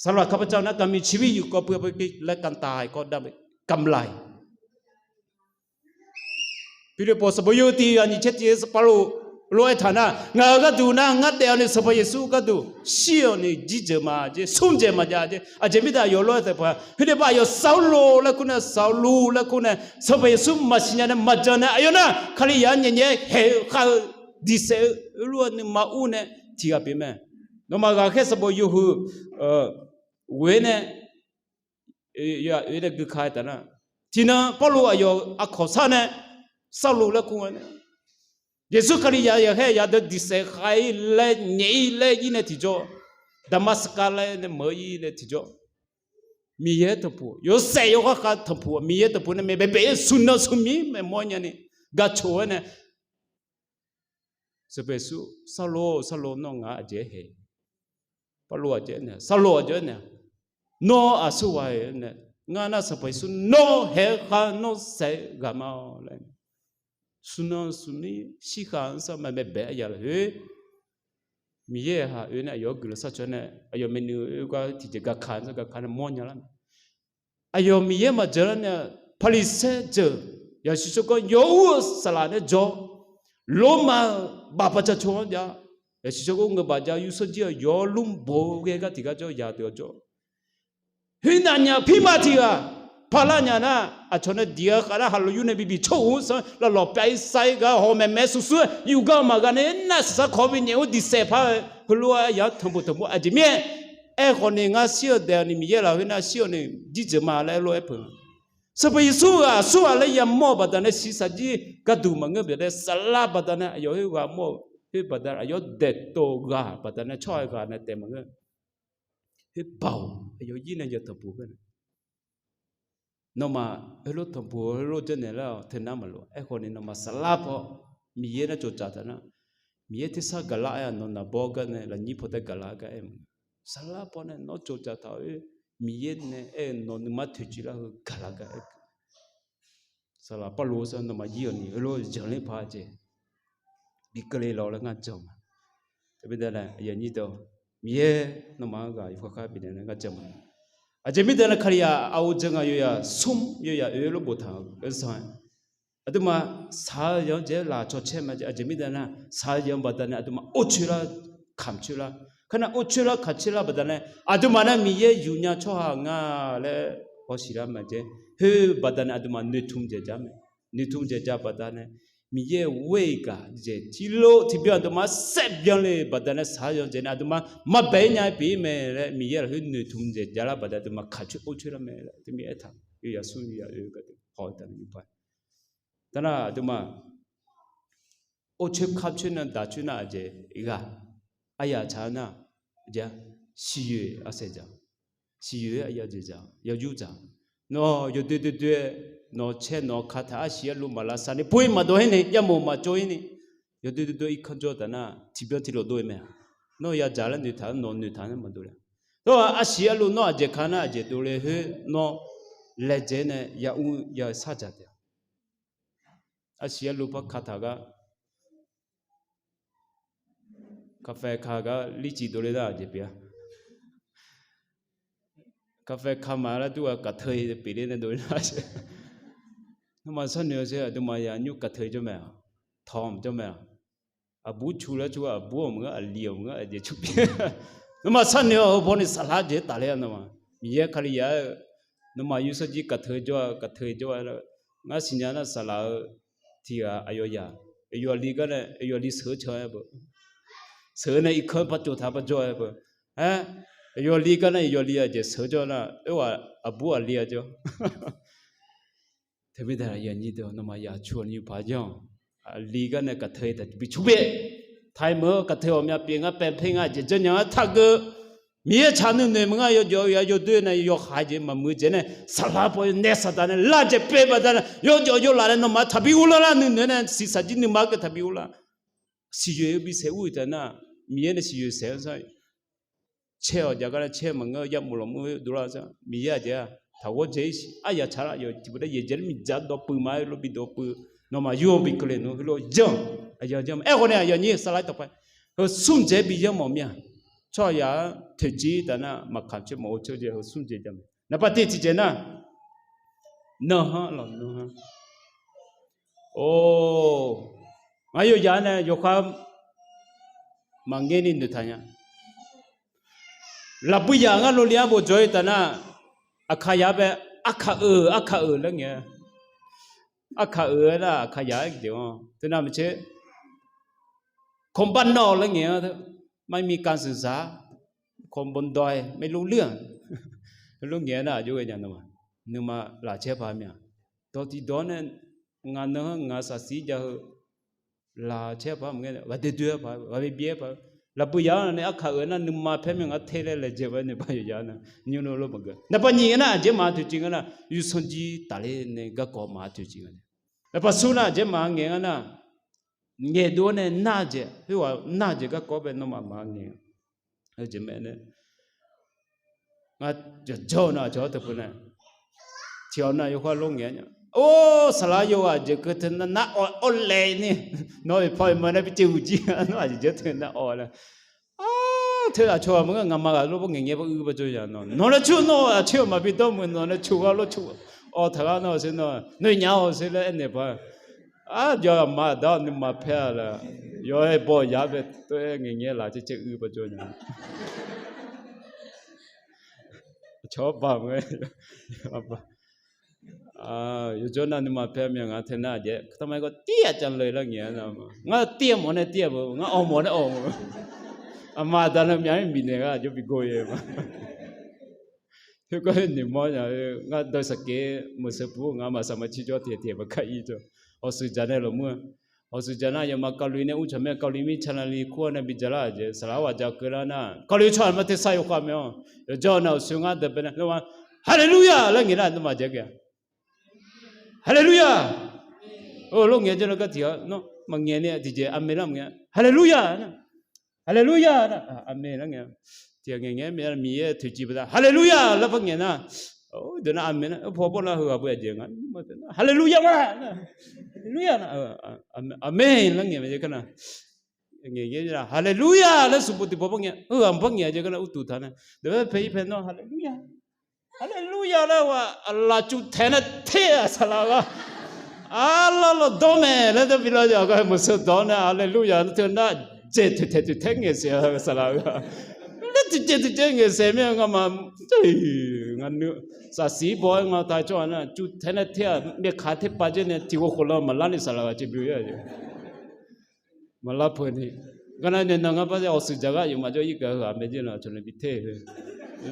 สำหรับข้าพเจ้านั้นการมีชีวิตอยู่ก็เพื่อพระคริสต์ และการตายก็ได้กำไร Pirlirpoq sanqbof yawhuiq tiq yawnyif tser tiq-aer Sanqpaq Pawrluv lof-aer taq nar, ngaq-euq gharduq nar ngar daef-awr nae Sanqpaq Yeqsur gharduq shir-awq ni jirdzeuq ma jeq, smrdzaeq maqjav jeq. Aqjeq mirnae aqyawf lof-aer taef paq, khoernae ba aqyawf Sawrluv laer kur nae, Sawrluv laer kur nae, Sanqpaq Yeqsur maqsiq nya nae maqjan nae aqyawf nar Kalizaq-anr nyaefnyaef-aer haeq-eu khav-eu diqsaef-eu heulof-aer nuima ur nae tiqghaq pyeuf mae. Nawmaf ghaqkhaer sanqbof yawhuiq ghoe nae oe nae guika-aer taf nar, tiqnan Pawrluv aqyawf aqkawq sar nae Sawrluv laer kur-a nae, Yeqsur Kalizaq yaqkhaer yadeuq diqsaef khav-ir laer nyaef-ir laer ir nae tiqjawr, Daqmaqsaqkav laer nae meuq-ir nae tiqjawr, Miqyaer tanqpuq yawsaef yawkhav khav tanqpuq, Miqyaer tanqpuq nae maeqbaeq baef-ir suqnan suqmir maeqmawr nyani gaqcoq-aer nae Sanqpaq Yeqsur, Sawrluv, Sawrluv, nawr ngaq-anr aqjeq-aer haeq? Pawrluv aqjeq aernaeq, Sawrluv aqjeq aernaeq, nawr aqsurghaq-iq aernaeq, ngar nar Sanqpaq Yeqsur nawr haeq-eu khav nawr saef-eu ghaq ma-awq laer, suqnan suqmir shirkhav-anr sar maeqbaeq baef-aer ya laf-oe. Miqyaer-aq oe nae aqyawf-anr guiqlanq sharcaw nae aqyawf maeqnuiv-eu gar tiqjeq gaqka-anr sar gaqka nae mawrnya lar mae. Aqyawf Miqyaer maqjeuq lar nae Paqliqsaer jeuq, yaqsiq tsawrganr yawur-eu saqlaq nae jawr, Lormav-euq bafbaq cacaw-anr jav, yaqsiq tsawrganr ngeur baf jav yursanr jir-awq yawr lmr bof-eu ghae gar tiqgar jawr yadeuq-awr jawr, khoernav nya pirma tiq ghaq paqlar nya nar, aqcawq nae diq-eu khav nar haqlawq yur nae bibiq tsawr-euq sanr lavlawq pyav-ir sar-ir gar hawq maeqmaeq suqsur-aer yufgar maqgha nae nar saqsar kawq binyaef-anr diqsaef par-eu heulof-aer yar tanqpuq tanqpuq aqjeq mirnae, aerkhawf ni ngar shir-eu daef-awq ni Miqyaer lafkhoer nar shir-awq ni jirdzeuq ma laer lof-aer peuq-a. Sanqpaq Yeqsur-aq aqsurghaq laer yamawr-eu baqdanae shiqshaq jir gharduq maqngeur baqdanae saflar baqdanae aqyawf khoer ghaq mawr-eu khoer baqdanae aqyawf daeftov ghaq baqdanae tsawrhaq ghaq nae taef maqngeur. Khoer baoq aqyawf yir nae yawtanqpuq khoer nae Nawmaf heulof tanqpuq heulof janrnaeq lar-awq teunar maqlof. Aerkhawf ni nawmaf saflar paw Miqyaer nar tsovtsaf taq nar, Miqyaer tersar gaqlar aer-aq nawq naqbawr gar nae lafnyir paw taef gaqlar gar aer-eu ma. Saflar paw nae nawr tsovtsaf taq-awr Miqyaer nae aer-eu nawq nuima toeqciv lar heu gaqlar gar aer-eu Saqlaq Pawrluv sar nawmaf yir-awq ni heulof janqler paq-a jeq bi keuvle lawq laer ngar jan ma. Teumirnae aqyuif aqnyir deuq, Miqyaer nawmaf-anr ghaq yawkhav khar bifnaeq laer ngar jan ma. Aqjeq mirnae Kalizaq aqghof jeuqnga yawzaq smr yawzaq oeq lof boftaq-euq zanr-aer, aqduimaf shaq-eu yanq-anr jeq-aer laf cawcaer ma. Aqjeq mirnae nar shaq-eu yanq-anr baqdanae aqduimaf or coer lar, kamq coer lar. Kar nar or coer lar kamq coer lar baqdanae aqduimaf nar Miqyaer yufnya tsawrhaq nga laer hawshiq lar ma jeq. Khoer baqdanae aqduimaf noeqtmq dzaeq ja mae. Noeqtmq dzaeq ja baqdanae Miqyaer-euq ghoer-iq gaq jeq tiqlof tiqbyan aqduimaf saef byanle baqdanae shaq-eu yanq jeq nae aqduimaf maqbae-ir nya-aer pyeuf-ir mae laer Miqyaer lafkhoer noeqtmq dzaeq ja lar baqdanae aqduimaf kamq coer or coer lar mae laer teumirnae aertaq. Yawzaq smr yawzaq oeq gharduq haw-eu taq nymr pa. Tavnar aqduimaf or coer kamq coer nar daq coer nar aqjeq ghaq aryaq tsaq-eu nar, siqyoeq arsaeq dzaq, siqyoeq-aer aryav dzaeq dzaq, yawyur dzaq. Nawr yawdoer doer doer-aer nawq caer nawq kataq arsiq arluv maqlavsav ni pov-ir maqdov-ir ni yamawq maqtsov-ir ni, yawdoer doer doer irkanr jawr taf nar tiqbyan tiqlof dov-ir mae-a. Nawr yadzaq laer noeqtaq-anr nawq noeqtaq nar maqdov le. Nawr arsiq arluv nawr aqjeq ka nar aqjeq dovle khoer nawr laejae nae ya ur ya sar dzaq taef-a. Arsiq arluv par kataq gar, kaqfae ka gar lircif dovle nar aqjeq pyeuf-a. Kaqfae ka maqlar dur-a kaqteu pyeufler nae dovle nar, nawmaf sharnoeq-awq sher aqduimaf yaq nymr kaqteu jawr mae-a, tawq jawr mae-a. Aqbur cu lar cu-a aqbur-awq maqngeur aqli-awq maqngeur aqjeq cu pyeuf. Nawmaf sharnoeq-awq heu bawni saflar jeq tafler-a nawmaf Miqyaer Kalizaq-aer-eu nawmaf yawsanr jir kaqteu jawr-a kaqteu jawr-a lar, ngar siqnya nar saqlaq-eu tiq ghaq aqyawf yaq, aqyawf li gar nae aqyawf li sheuq-eu can-aer beu, sheuq-eu nae irkanr par tsov taq par jawr-aer beu, aer, aqyawf li gar nae aqyawf li aqjeq sheuq jawr nar oerghaq aqbur aqli-a jawr. Teumirnae aqyuif aqnyir deuq nawmaf yaq cu-awq ni yawpaq janr-awq. Aqli gar nae kaqteu-iq taq bi cu byae. Taq-iq meuq-eu kaqteu ghawqmya pyeuf ngar paeq paer ngar aqjeq janrnya-anr taqgeuf. Miqyaer tsaq nuinoeq maqngeur yawjawf-eu yawdoer nae yawhaiq jeq maqmuiq jeq nae saqlaq paw nae saqdaq nae lar jeq paev baqdanae yawjawf yawlaf nae nawmaf taqbi urlar lar nuinoeq nae siqsaq jir nuima-anr keuv taqbi urlar. Siqyoeq-eu bisaeq ur-iq taf nar, Miqyaer nae siqyoeq saeq-anr sar caer-awq jav gar nar caer maqngeur yamawf lawqmur dovlar-eu sar Miqyaer aqjeq-aq taq ghawr dzae-ir siq aryaq tsaqlar yawq tiqpov dae yaeq dzae lar miqdzaq dawqpuiv ma-aer lof bi dawqpuiv Nawmaf yur-eu bi keuvle nmr heulof yanr-aq, aqyawf yanr ma. Aerkhawf nae aqyawf nyir saqlaq taqpav, heu smr dzaeq bi yanr mawf mir-aq, tsawrhaq yaq-anr toeqciv taf nar maqkaq tser mawf-eu tsawrjir heu smr dzaeq jamaeq. Naqpav tiq tiqjeq nar, nanrhanr lawq nanrhanr. Or, ngar yawqjaq-anr nae yawkhav maqngaer ni noeqtaq nya. Lafbui yaq ngar loli-anr bof jawr-ir taf nar, aqkaq yaq bae, arkaq-euq arkaq-euq laer ngaeq-a. Arkaq-euq-aer nar aqkaq yaq-aer jeq-anr teunav maqtser, คนบ้านนอก laer ngaeq-anr, ไม่มีการศึกษา คนบนดอย ไม่รู้เรื่อง lof ngaeq-aer nar aqjox ghae nya nawmaf, nuima laf caer paq mir-aq, dawq tiq dawq-anr nae ngaq nan-anr ngaq saqsiq jav heu laf caer paq maqngaer, ghaqdoer doer-aer paq, ghaqbyaer byaer-aer paq, lafbui yaq-anr nae arkaq-euq nar nuima paer mir-aq ngar te laer laejae-aer nae ba yawqjaq-anr nae nymr lof lof maqgeu. Naqpav nyiq nga nar aqjeq maqha toeqciv nga nar, yursanr jir tafler nae garkawv maqha toeqciv nga. Naqpav smr nar aqjeq maqha ngaeq nga nar, ngaeqdov-awr nae nar-eu jeq, khoerghaq nar-eu jeq garkawv bae nawmaf maqha ngaeq. Jeq mae nae ngar jawrjawr-eu nar aqcawq-anr teu pov nae, tiq ghaq nar yawkhav lof ngaeq-a nya. Or, saqlaq yawqghaq jeq keuv teu nar nar awv awv laeq ni, nawr-euq paw-euq ma nae bi caev uq jir nar aqjeq jawr teu nar awv laer. Ar, teu aqcawq-aq maqngeur, ngaqma ghaq lof par ngaeqngae par uir par jawr ya nawr, nawq laer cur nawr aqcoer-euq maqbi dawrmuiq nawq nae cur ghaq lof cur awv taq ghaq nawr-eu ser nawr noeqnya-awq ser laer aernaeq paq. Ar, jawr aqma aqda-awr nuima paer-a laer, yawr-aer baw yar bae tov-aer ngaeqngae laf caev caev uir par jawr nya. Aqcawq-anr ba maqngaer. Yawjawr nar nuima paer mir-a, ngar teu nar aqjeq tama-aer gawr tir-aq cav le lar ngaeq-a nar, ngar tir-a mawf nae tir-a beu, ngar awq mawf nae awq mawf. Aqma aqda laer myav-aer bifnaeq gar aqjox bi gor-ir ma. Khoergar noeqmawr nya, ngar dawq saqkeq meuq seuq puq-aq ngar maqsaq maqcir jawr tiq tiq maqkar ir jawr. Hawshuif jaq nae lawqmur-a. Hawshuif jaq nar yawma kawvluiv nae ur tsaq mae, kawvluiv mirtsaq navli kur-awr nae bi jaq lar-aq jeq, saqlaq-anr ghaq jaq keuv lar nar, kawvluiv tsawrhaq ma tersar yawkhav mae-awr, yawqjawr nar uqshoe ngar deuq bae nae nawmaf, Haleluya laer ngaeq nar nawmaf jaeq-a. Haleluya. Or, lof ngaeq jawr nar gar tiq ghaq nawr maqngaeq ni tiqjeq aqmeq lar maqngaeq, Haleluya nar, Haleluya nar, aqmeq lar ngaeq. Tiq ghaq ngaeq ngaeq-aer mae, Miqyaer toeqciv baqda Haleluya laer par ngaeq nar, deuq nar aqmeq nar, paw bawr nar heughaq beu aqjeq nga, Haleluya ma, Haleluya nar, aqmeq laer ngaeq mae jeq kar nar. Ngaeq ngaeq-aer Haleluya laer smq pov tiq pov par ngaeq, heughaq mq par ngaeq jeq kar nar, uqduq taq nae deuq-aer pae ir pae nawr Haleluya, Haleluya laer-aq aqlaf cuv taeq nae ter-aq saqlaq gar, arlawr lawqdawr mae laer dawr bi lar yaq gar meuq seuq dawq-awr nae Haleluya nar teu nar jeq toeq taeq toeq taer ngaeq saef-a saqlaq gar, laer tiqjeq tiqjeq ngaeq saef mir-a ngamaf, ngar nuir saqsiq baw-aer nga taq-eu tsawrhaq nar cuv taeq nae ter-aq, myavkaq terpav dzer nae tiq ghov khof lan maqlar ni saqlaq ghaq caev byo-ir-a jeq. Maqlar peuq ni. Gar nar nae nan ngar par hawshuif jaq gar yawf maqjawr ir gaq-eu ghaq mae jir nar cawq nae bi ter-eu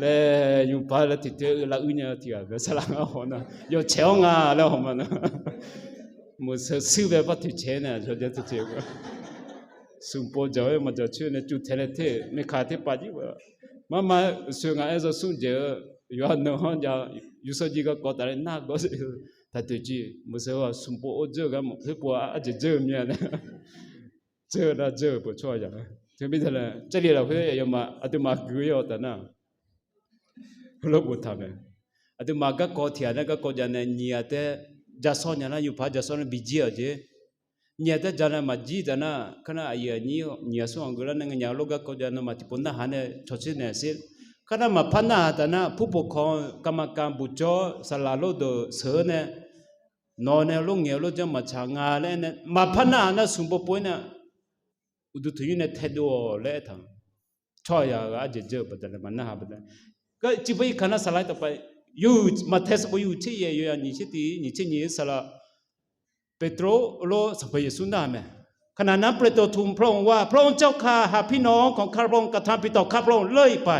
laer, yawpaq laer tiq ter-eu lav uir nya tiq ghaq bae saqlaq ngar haw nar yawqcaeq-awr nga laer haw ma nar, meuq seuq shuir bae par toeqcaeq nae aqcawq jav toeqcaeq smq pov jaq-aer maqjawq coer nae cuv taeq nae ter-euq myavkaq terpav jir-a. Marma-aer uqshoe ngaq-aer zawsmr dzaeq-eu yawqha nan-anr jav, yursanr jir garkawv tafler nar gawr-eu taq toeqciv meuq seuq-aq smq pov or dzeur-eu gar mawf khoer pov-a arjeq dzeur-eu mir-a nae dzeur-eu nar dzeur-euq pov tsawrhaq yaq-a. Teumirnae Jarlif lafkhoer aqyawfmaf aqduimaf guiq-ir-awq taf nar, heulof boftaq mae. Aqduimaf garkawv tiq ghaq nar garkawv jav nae nyiq ghaq taef-aer ja sawr nya nar, yawpaq ja sawr nar bijir-aq jeq. Nyiq ghaq taef-aer ja nae maqjir taf nar, kar nar aqyuif aqnyir nyiq ghaq smr ghaq geuf lar nae nganyaf lof garkawv jav nawmaf tiqpov narhaq nae cawqtser naeq sher. Kar nar maqpar narhaq taf nar, ผู้ปกครอง กรรมการ buqcawr saqlaq lof deuq sheuq-eu nae nawq nae lof ngaeq-eu lof janr maqtsaq nga laer nae maqpar narhaq nar smq pov pov-ir nae uqduq tanqnymr nae taedov-awq laer aertaq-a. Tsawrhaq yaq-euq arjeq dzeur-eu baqdanae maqnarhaq baqdanae, civ par irkaq nar saqlaq-aer taqpav, yawhuiq maqtae sanqbof yawhuiq tser yaef yawqyaq nyiq tser tiq nyiq tser nyiq-aer saqlaq เปโตร lof Sanqpaq Yeqsur narhaq mae. ขณะนั้นเปโตรทูลพระองค์ว่า พระองค์เจ้าข้า หากพี่น้องของข้าพระองค์กระทำผิดต่อข้าพระองค์เรื่อยไป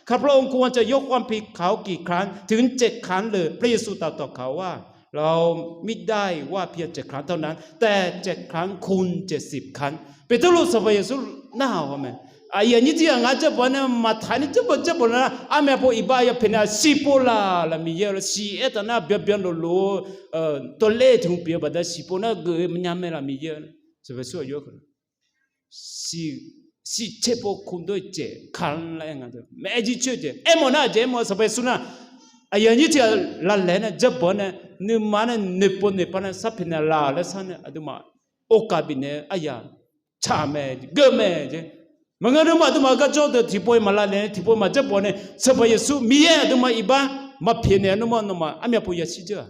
ข้าพระองค์ควรจะยกความผิดเขากี่ครั้ง ถึงเจ็ดครั้งเลย พระเยซูตรัสต่อเขาว่า เรามิได้ว่าเพียงเจ็ดครั้งเท่านั้น แต่เจ็ดครั้งคูณเจ็ดสิบครั้ง Beqtuvluv Sanqpaq Yeqsur narhaq haw mae. Aqyuif aqnyir tiq ghaq ngar jawrbaw nae maqtaq ni jawrbaw jawrbaw nar, armyav pov iqbax ya pyaeqnaeq siqpov laf laf Miqyaer-eu siq-aer taf nar byanbyan loflof-eu dawqler tiq hmq pyeuf-eu baqda siqpov nar geuf-eu maqnya mae laf Miqyaer-eu Sanqpaq Yeqsur aqjox-aer สิบเจ็ด พวกคุณด้วยเจ็ดครั้ง laer aer nga. Maeq-aer jircoer-eu jeq aermawf nar aqjeq aermawf-eu Sanqpaq Yeqsur nar, aqyuif aqnyir tiq ghaq laf laeq nae jawrbaw nae nuima nae noeqpov noeqpav nae sarpyaeq naeqlaf laer sar nae aqduimaf orkav bifnaeq-eu aryaq tsaq mae, geur mae jeq. Maqngeur nuima aqduimaf garjawr deuq tiqpov-iq maqlav naeq, tiqpov-iq maqdzeur bawq nae, Sanqpaq Yeqsur Miqyaer aqduimaf iqbax maqpyaeq naeq-eu nuima nawmaf armyav pov yashir dzeur-aq,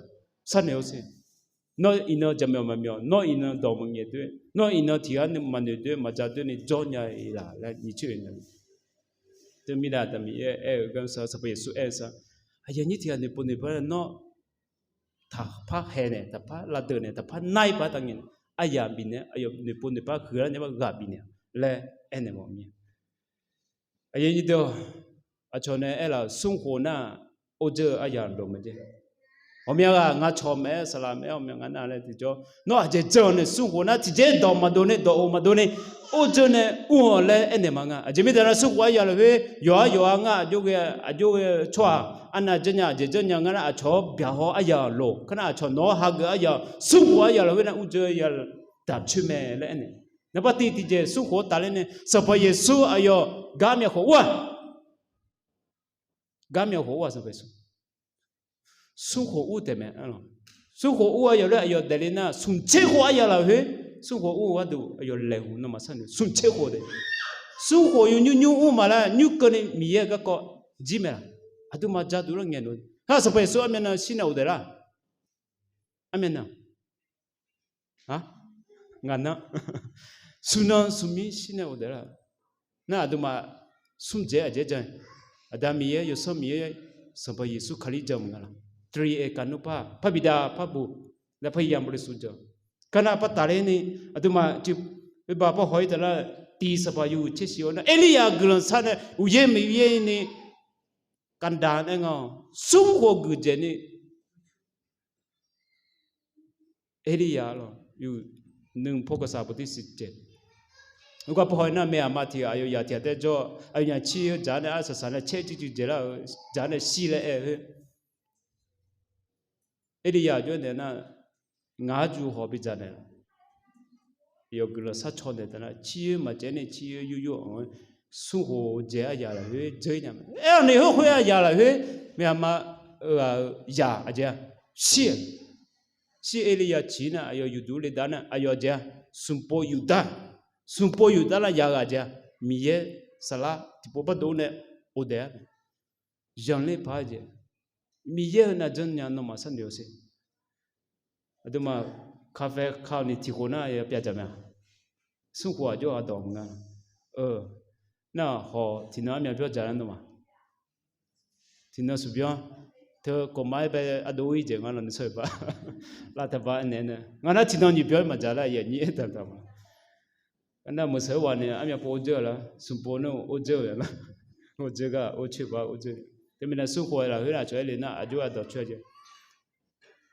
sharnoeq-awr sher. Nawr iqnan jaqmyawf maqmyawf, nawr iqnan dawq maqngaeq doer, nawr iqnan tiqghaq nuima maqnoeq doer maqja doer ni jawr nya-iq laq laer nyiq coer-eu nya. Teumirnae Aqda Miqyaer aer-eu gar sar, Sanqpaq Yeqsur aer-eu sar, aqyuif aqnyir tiqghaq noeqpov noeqpav nae nawr taqpar haeq naeq, taqpar lavdeuq naeq, taqpar nar-ir paq taqngaeq naeq, aryaq bifnaeq, aqyawf noeqpov noeqpav huiqlar nae bar ghaq bifnaeq laer aernaeq mawf mir-a. Aqyuif aqnyir deuq, aqcawq nae aerlaf-euq smrkhof nar-aq, ordzeur-eu aryaq loq mae jeq. Ghawqmya ghaq nga cawq maeq-aer saqlaq maeq-aer ghawqmya nga nar laer tiqjawr, nawr aqjeq dzeur-awq nae smrkhof nar tiqjeq dawq maqdov nae dawq of maqdov nae ordzeur nae ur-awq laer aernaeq ma nga. Aqjeq mirnae nar smrkhof aryaq lafkhoer yawqhar yawqha ngar aqjox ghae aqjox ghae-eu tsawrhaq arnav dzeur nya aqjeq dzeur nya nga nar aqcawq-anr byaqhaw aryaq loq kar nar aqcawq nawq-anr hageuf aryaq smrkhof aryaq lafkhoer nar urdzeur ya daq coer mae laer aernaeq. Naqbar tiq tiqjeq smrkhof-anr tafler nae Sanqpaq Yeqsur aqyawf gar myavkhof ur-aq, gar myavkhof ur-aq Sanqpaq Yeqsur smrkhof ur taef mae. Smrkhof ur aryaq lof-aer aqyawf daefle nar smqtser khof aryaq lafkhoer smrkhof ur-eu gharduq aqyawf laeqhmq nawmaf sharnoeq smqtser khof daef. Smrkhof yawnyir nymr ur maqlar nymr keuvni Miqyaer-eu garkawv jir mae laq? Aqduimaf ja duq lar ngaeq noeq-a Sanqpaq Yeqsur armyav nan shir nae of daef lar? Armyav nan ngaq nar smq nan smq mir shir nae of daef lar? Nar aqduimaf smr dzaeq aqjeq jan, Aqda Miqyaer, Yawsanr Miqyaer, Sanqpaq Yeqsur Kali jan mq nga laq? Teugar aqkaq nmr par, par bidav par buq, lafpar yamq bawle smq jan. Kar nar par tafler ni aqduimaf tiqbav par haw-ir taf lar, tiq Sanqpaq yawhuiq tser shif-awr nar Erlirya guiqlanq sar nae uqyaer maqyaer ni kavdav nae nga-awq. Smrkhof guiqdzaeq ni Erlirya lawq, yawhuiq nymr paw kawqsaq bawq tir siq caeq. Ur gar paw haw-ir nar maeqaq ma tiq ghaq aqyawfnyaf tiq ghaq taer jawr, aqyawfnyaf cir-eu dzaq nae arsaq saq nae caer cuiv cuiv dzaeq lar-euq dzaq nae shir laer aer-eu khoer, Erlirya jawr naeq nar, ngaq arju haw bidzaq naeq laf? Aqyawf guiqlanq sharcaw naeq taf nar cir-eu maqcaev nae cir-eu yur yur-anr smrkhof dzaeq aryaq lafkhoer dzeur-ir nya mae. Aer-awq naeq heulof khoer aryaq lafkhoer maeqaq ma-eu ghaq-eu yaq aqjeq-a shir-a. Shir Erlirya ciq nar aqyawf yufduq le dar nar aqyawf aqjeq-a smqpov yufdar, smqpov yufdar lar yaq-eu aqjeq-a Miqyaer saflar tiqpov bardov nae of daef-a. Zanqler paq-aer jeq, Miqyaer-eu navjanr nya nawmaf sharnoeq-awr sher. Aqduimaf kaqfae kaq-awq ni tiq khof nar ya pyav dzaq mae-a? Smrkhof aqjox aqdawq mq nga. Nar hawq tiqnan armyav byawr dzaq lar nawmaf. Tiqnan smq byawr teu kawqma-aer bae ardov-ir jeq nga lawq nuisar-euq ba. Lavtaqba naeq nae nga nar tiqnan nyiq byawr-ir maqdzaq lar yaf nyir aer daqdaq ma. Nar meuq seuq-aer ghaq nae armyav pov or dzeur-a lar, smqpov nar or dzeur-eu lar, or dzeur gar or coer ba or dzeur. Teumirnae smrkhof-aer lafkhoer nar aqcawq aer le nar aqjox aqdawq coer-a jeq.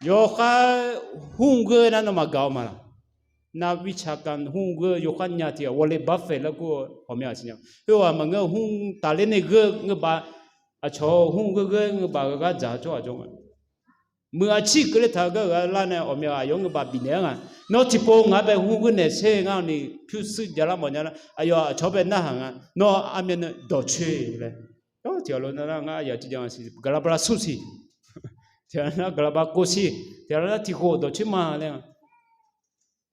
Yawkhar hmr geur nar nawmaf gaq-awr ma laq? Nar วิชาการ hmr geur yawkhar nya tiq ghaq Warren Buffett laer kur-eu ghawqmya aqsiq nya. Khoerghaq maqngeur hmr tafler nae geur ngeur baf, aqcawq hmr geur geur ngeur baf gar dzaq-eu tsawrhaq jawr nga. Muiq aqcir keuvle taq-eu gar-euq ghaq lar nae ghawqmya aqyawf-anr ngeur baf bifnaeq-aer nga. Nawr tiqpov ngaq-anr bae hmr geur naeq sher ngar-awq ni pyurshuir javlar mawf nya nar aqyawf aqcawq-anr bae narhaq nga. Nawr armyav nae dawqcoer laer tiq ghaq lo nar nar ngar aqyawf tiqjav siq gaqlaq bala smr siq, tiq ghaq nar gaqlaq bala kov siq, tiq ghaq lo nar tiq khof dawqcoer ma laer nga.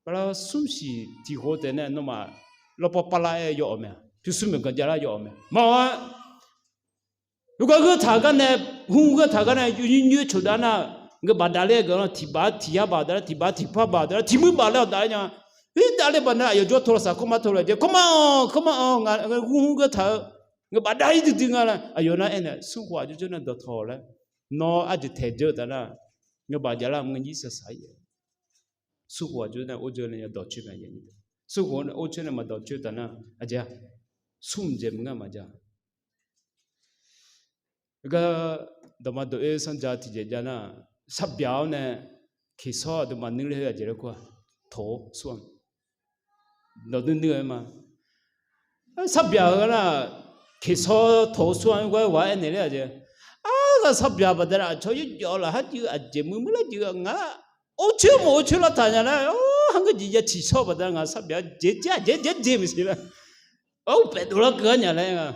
Bala smr siq tiq khof taef nae nawmaf lawrpawr parlar-aer yaw-awq mae, pyurshuir maeqganq javlar yaw-awq mae. Mawr-a, yawgar geur taq gar nae, hmr geur taq gar nae yawnyir nyoer coq dar nar, ngeur baf davler-aer gaq-anr tiq baf tiq yar baf davler, tiq baf tiq par baf davler, tiq muir baf laer-awq davler nya. Her davler baf nar aqyawf jawr tawlaq saq kawrmar tawlaq jeq, kawrmar-awq kawrmar-awq, ngaq hmr geur taq-eu ngeur baf dar-ir duidui nga laer aqyawf nar aernaeq, smrkhof aqjox jawr nae dawqtawq laer, nawr arjeq taeq dzeur-eu taf nar, ngeur baf javlar maqngeur nyir saq saq-ir. Smrkhof aqjox nae or dzeur nae ya dawqcoer mae. Smrkhof or coer nae maqdawqcoer taf nar aqjeq-a, smr mqdzaeq maqngar maqjav. Gar dawqma dawq-oer sanrja tiqjeq jav nar, sarbyaq-awr nae keqsawr aqduimaf nuir ler-eu aqjeq laer kur-a, tawq-awr sur-a. Nawq nuir nuir-eu ma. Sarbyaq-eu nar, keqsawr tawq-eu sur-a gar ghaq aernaeq ler-a jeq. Arghaq sarbyaq baqdanae aqcawq yawjawf lafkhoer jir aqjeq muir muir lar jir-a nga. Or coer mawf or coer lar taq nya nar, or, ha ngeur jeq ya ciqshawr baqdanae ngaq sarbyaq jeq jaer jeq jaer jeq maqsiq lar. Or, paef dov lar keuv-ar nya laer nga.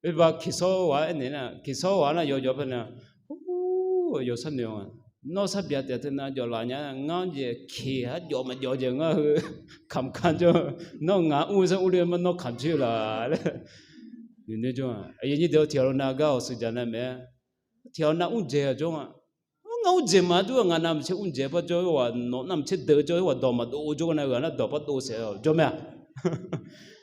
Oeba keqsawr ghaq aernaeq nar, keqsawr ghaq nar yawjawf paer nar, or, yawsar noeq-a. Nawr sar byaq taef teunav jawf laf nya, ngar-anr jeq keq har jawf maqjawf jeq ngar heu kamq ka jawr, nawr ngaq mr-eu sar urler ma nawr kamq coer laf laer noeqnoeq jawr-a. Aqyuif aqnyir deuq-or, tiqghaq lawnav gar awqseuq jaq nav maeq-a. Tiqghaq lawnav mr dzaeq-aq jawr nga. Ngar mr dzaeq maqdur-aq, ngaq navmaqtser mr dzaeq par jawr-ir, ghaq nawq navmaqtser deuq jawr-ir, ghaq dawq maqdov jawr gar nav ghaq nar dawq par dov saef-awq jawr mae-a.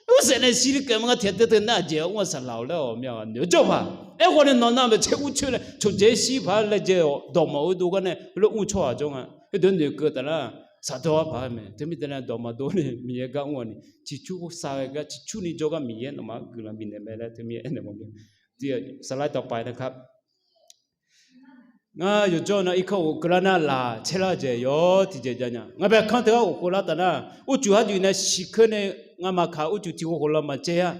Mr saef nae shir kaef ma ngar tiqghaq teu teunav aqjeq-awr mr-a saqlaq-awq laer-awq myav ghaq noeq jawr paq. Aerkhawf nae nawq navmaqtser ur coer nae coqdzae shir paq-aer laejae-awq dawq maqoe dov gar nae heulof mr tsawrhaq jawr nga. Heudeuq noeqkeuv taf nar, shaqdawr-ar paq-aer mae. Teumirnae dawq maqdov ni Miqyaer gar mr-awq ni ciqcur sar ghae gar ciqcur ni jawr gar Miqyaer nawmaf-anr guiqlanq bifnaeq mae laer teumir aernaeq mawf-eu. Saqlaq-aer dawqpae nae kar Ngar yawqjawr nar irkanr of keuvlar nar laq caerlar-eu jeq yawr tiqjeq jav nya. Ngaq bae kanr teu gar of keuvlar taf nar, urcuf harjuif nae shiqkeur nae ngamaf kaq urcuf tiq ghov khof lanq maqcaev-a.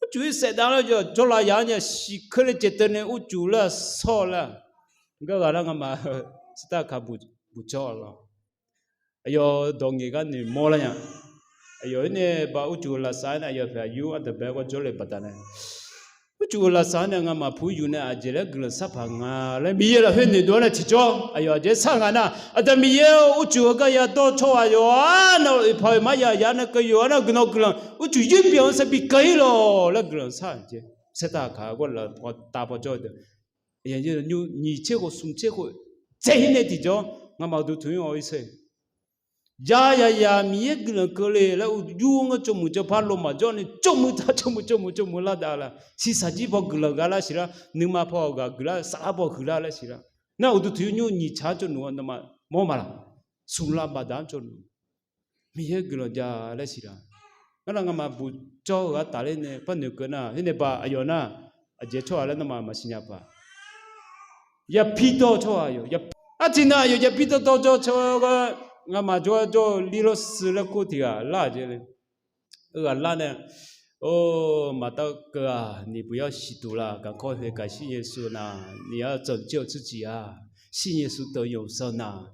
Urcuf-ir saef dav lar jawr laf yaq-anr nya shiqkeur nae caev teu nae urcuf lar sawr lar. Gar ghaq lar ngamaf sirtav kaq buqcawr-awq lawr. Aqyawf dawq ngaeq gar noeqmawr lar nya. Aqyawf-ir nae ba urcuf-eu lafsaf-aer nae aqyawf paeq aqyur ardanqbae-aer gawr jawrle baqdanae, urcuf-eu lafsaf-aer nae ngamaf puq yuf nae aqjeq laer guiqlanq sar paq nga laer Miqyaer lafkhoer noeqdov-aer nae tiqjawr aqyawf aqjeq sar nga nar, Aqda Miqyaer-or, urcuf-eu gar ya dawr tsawrhaq yawqghaq nar oeq paq oeq mar ya ya nae keuv yawqghaq nar guiqlanq guiqlanq urcuf yawbyan-anr sar bi keuv-ir lawq laer guiqlanq sar-eu jeq. Saertav kaq gawr laf paw tav paw jawr-eu deuq nymr nyiq tser khof smq tser khof dzae-ir nae tiqjawr ngamaf uqduq tuq-ir-awr ir ser. Ya ya ya Miqyaer guiqlanq keuvle laer uqyur ngeur tsovmuiq tsovpar lomaf jawr ni tsovmuiq taq tsovmuiq tsovmuiq tsovmuiq lar dav la. Shiqshaq jir paw guiqlanq gha lar siq lar, nuima paw ghaq guiqlar, saflar paw huiqlar laer siq lar. Nar uqduq tuq-ir nymr nyiq tsaq-anr tsovnuq-a nawmaf mawr ma laq. Smq lar baqda-anr tsovnuq Miqyaer guiqlanq ja laer siq laq. Ngar nar ngamaf buqjawr-eu gar tafler nae par noeqkeuv nar, khoer nae ba aqyawf nar, aqjeq tsawrhaq laer nawmaf maqsiq nya paq. Yapir dawr-eu tsawrhaq yawq, artiq nar aqyawf yapir dawr dawr jawr tsawrhaq gar, ngamaf jawr jawr-eu 李老师 laer kur tiq ghaq lar-aq jeq le. Ghaq lar nae, Or, maqtav keuv-aq, 你不要吸毒了，赶快悔改信耶稣呢，你要拯救自己啊，信耶稣得永生呢。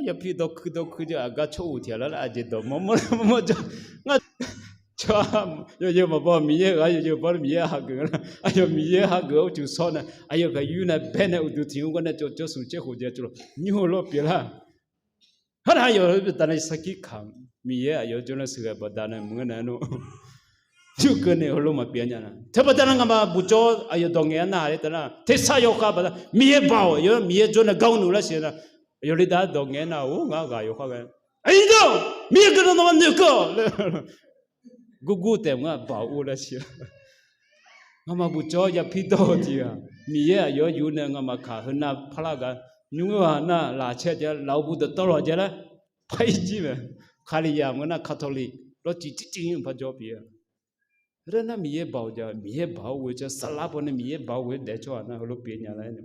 Yapir dawrkuir dawrkuir jawr aqgar tsawr uq tiq ghaq lar lar aqjeq dawq mawrmawr lar mawrmawr jawr. Ngar yawqjeq maqbaw Miqyaer-euq gar yawqjeq baw lar Miqyaer hageuf lar. Aqyawf Miqyaer hageuf-awr uqcuf shawr nae aqyawf paeq yur nae bae nae uqduq tiq hmq gar nae cawv cawv smq caer khof jae cawv lawq nymr-eu lawr pyeuf lar. Harnae aqyawf-euq baqdanae sarkir kaq Miqyaer aqyawf jawr nae sheuqghae baqdanae maqngeur nae nar, yurkeuv nae heulof maqpyeuf nya na. Teu baqdanae ngamaf buqjawr aqyawf dawq ngaeq-anr narhaq le taf nar, tersar yawkhav baqda Miqyaer baoq yawr Miqyaer jawr nae gar-awr nuf lar siq nar, aqyawf le dav dawq ngaeq-aer nar-or, ngar ghaq yawkhav ghae, aqyuif deuq, Miqyaer guiqlanq nawmaf noeqkeuv-awq laer gurgur taef maqngeur-aq baoq ur lar siq. Ngamaf buqjawr yapir dawr-eu tiq ghaq Miqyaer aqyawf-anr yur nae ngamaf kaq heunav parlar gar nymr-eu ghaq nar laqcaer jav laf-eu bu dawqtawvlawq jav lar, par-ir jir mae. Kalizaq maqngeur nar Catholic lawr civ civ civ-anr par jawr pyeuf-a. Aernar Miqyaer baoq jav Miqyaer baoq-awr ghoe-eu tsawrhaq saflar paw nae Miqyaer baoq-awr ghoe-eu daef tsawrhaq nar heulof pyeuf nya laer-a.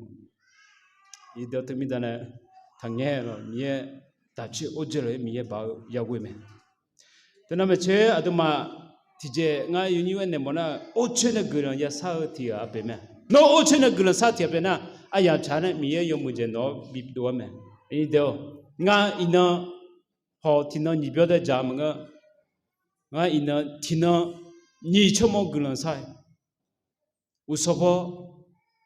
Iqdeuq teumirda nae taqngaer lawq Miqyaer daqcoer or dzoerlaf-ir Miqyaer baoq-eu yaghoe mae. Teunav maeqtsoer aqduimaf tiqjeq ngar yawnyir aernaeq mawf nar, orcoer nae guiqlanq yashar-eu tiq ghaq pyeuf mae. Nawr orcoer nae guiqlanq shar tiq ghaq pyeuf nar, aryamq tsaq nae Miqyaer yawmuiq dzaeq nawq-awr bidov-aer mae. Aqnyir deuq-or, ngar iqnan haw tiqnan nyiq byawr dae dzaq maqngeur. Ngar iqnan tiqnan nyiq tsawrmawr guiqlanq shar-aer, uqshawr pawr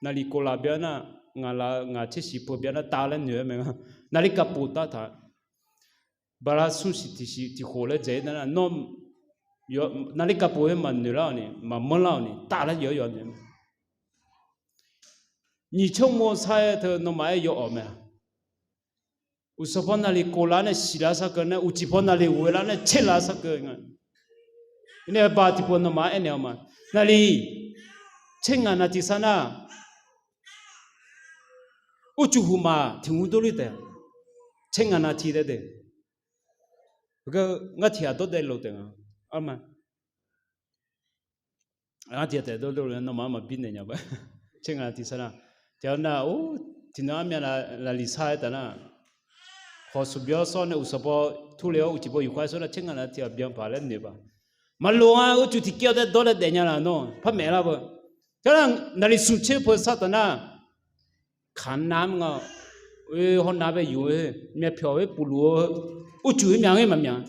naqliq kof laf byan nar, ngaq laf-eu ngaq tser shiq peuq byan nar tav laer noeq-aer mae. Naqliq kavpof tar taq, bala smr shiq tiq shiq tiq khof laer dzaeq-ir nar, nawr naqliq kavpof-aer maqnoeq lar-awq ni maqmanr lar-awq ni tav laer yawq-aer yawq noeq-aer mae. Nyiq tsawrmawr shar-aer teu nawmaf-aer yaw-awq mae. Uqshawr pawr naqliq kof lar nae shiq lar sar keuv nae, uqcif pawr naqliq ghoe lar nae tser lar sar keuv nga. Aernae ba tiqpov nawmaf-anr aernaeq-awq ma. Naqliq tser ngaq navtiq sar nar, urcuf huqmaf tiq hmq dovler taef-a. Tser ngaq navtiq taef de. Ngar tiq ghaq dawrdaev lof taef nga. Arma ngar tiq ghaq taef dawrdaev lof-aer nawmaf-anr maqbir naeq nya ba. Tser ngaq navtiq sar nar, tiq ghaq nar-or, tiqnan armyav naqliq sar-aer taf nar, khawq smq byawr sawr nae uqshawq paw turle-awr uqcif paw yufkhav-aer sawr nar tser ngaq navtiq ghaq byan paq laer noeq paq. Maqloq-a, urcuf tiqkir-awr taef dawrdaev daef nya laf nawr par maeq lar beu. Teu nar, naqliq smq tser peuq sar taf nar, kaq nav nga, hawr nav bae yuf-eu, myavpyawq-aer pufluf-eu, urcuf-aer myaq-aer maqmyaq.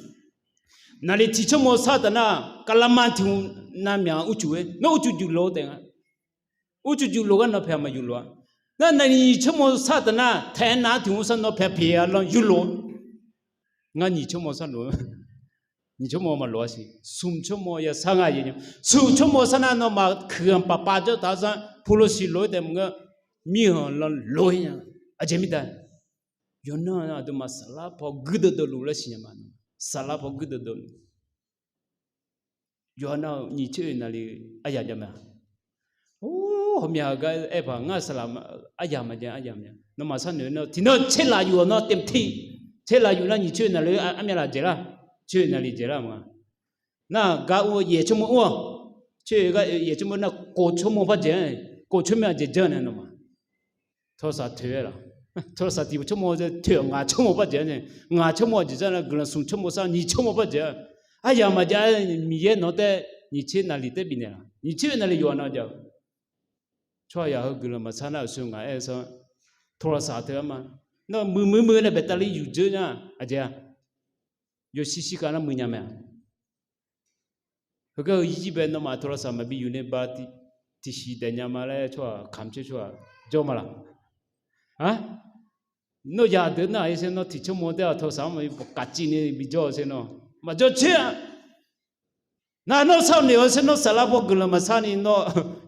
Naqliq tiq tsawrmawr sar taf nar, kavlavma tiq hmq navmyaq urcuf-aer, nawr urcuf juq lof-eu taef nga. Urcuf juq lof gar nawq paeq maqyuf lof-a. Nar nyiq tsawrmawr sar taf nar, taef-aer nav tiq mr sar nawr pyaeq pyaeq-a lan yurlof. Ngar nyiq tsawrmawr sar lof, nyiq tsawrmawr maqlof-a siq, smq tsawrmawr ya sar nga yaeq nya. Smq tsawrmawr sar nar nawmaf kuiq-anr paf pav jawr taf-aer sar, puqlov siqlof-aer taef maqngeur, mirkhanq lan lof-aer nya. Aqjeq mirda, yawqnan aqduimaf saflar paw guirdeuv deuv luf laer siqnya ma. Saflar paw guirdeuv deuv luf. Yawqha nar-eu nyiq tser oeq naqli aryamq jav mae-a. Or, hawmya gar aer paq ngar saqlaq aryamq maqjav aryamq jav. Nawmaf sharnoeq nar tiqnan tser laf yuf-awq nar taef tiq, tser laf yuf nar nyiq tser oeq naqli armyav laf dzaeqlar, tser oeq naqli dzaeqlar ma. Nar gar ur-eu yaeq tsawrmawr ur-awq, tser oeq gar yaeq tsawrmawr nar kof tsawrmawr par dzaeq-a, kof tsawrmawr aqjeq janr nae nawmaf โทรศัพท์ toeq-aer laf, โทรศัพท์ tiq tsawrmawr toeq-awq ngaq tsawrmawr par dzaeq-a, ngaq tsawrmawr aqjeq janr nar guiqlanq smq tsawrmawr sar nyiq tsawrmawr par dzaeq-a. Aryamq maqjav-aer Miqyaer nawq taef nyiq tser naqli taef bifnaeq laf, nyiq tser oeq naqli yawqha nar jav-eu. Tsawrhaq yaq heu guiqlanq maqsar nar aqsur ngaq aer sar, โทรศัพท์ teu-aer ma. Nar muiq muiq muiq nae baetali yuqdzeur nya aqjeq-a. Yawshir shirkav nar muiq nya mae-a. Heugar heu yir jir bae nawmaf โทรศัพท์ maqbi yuf nae ba tiqsiq daef nya ma laer tsawrhaq kamq coer tsawrhaq jawr ma laq? Nawr yadeuq nar-aq sher nawr tiq tsawrmawr taef-a โทรศัพท์-anr maqbi bawqkaf civ ni bijawr-eu sher nawr maqjawr coer-a. Nar nawr sharnoeq-eu sher nawr saflar paw guiqlanq maqsar ni nawr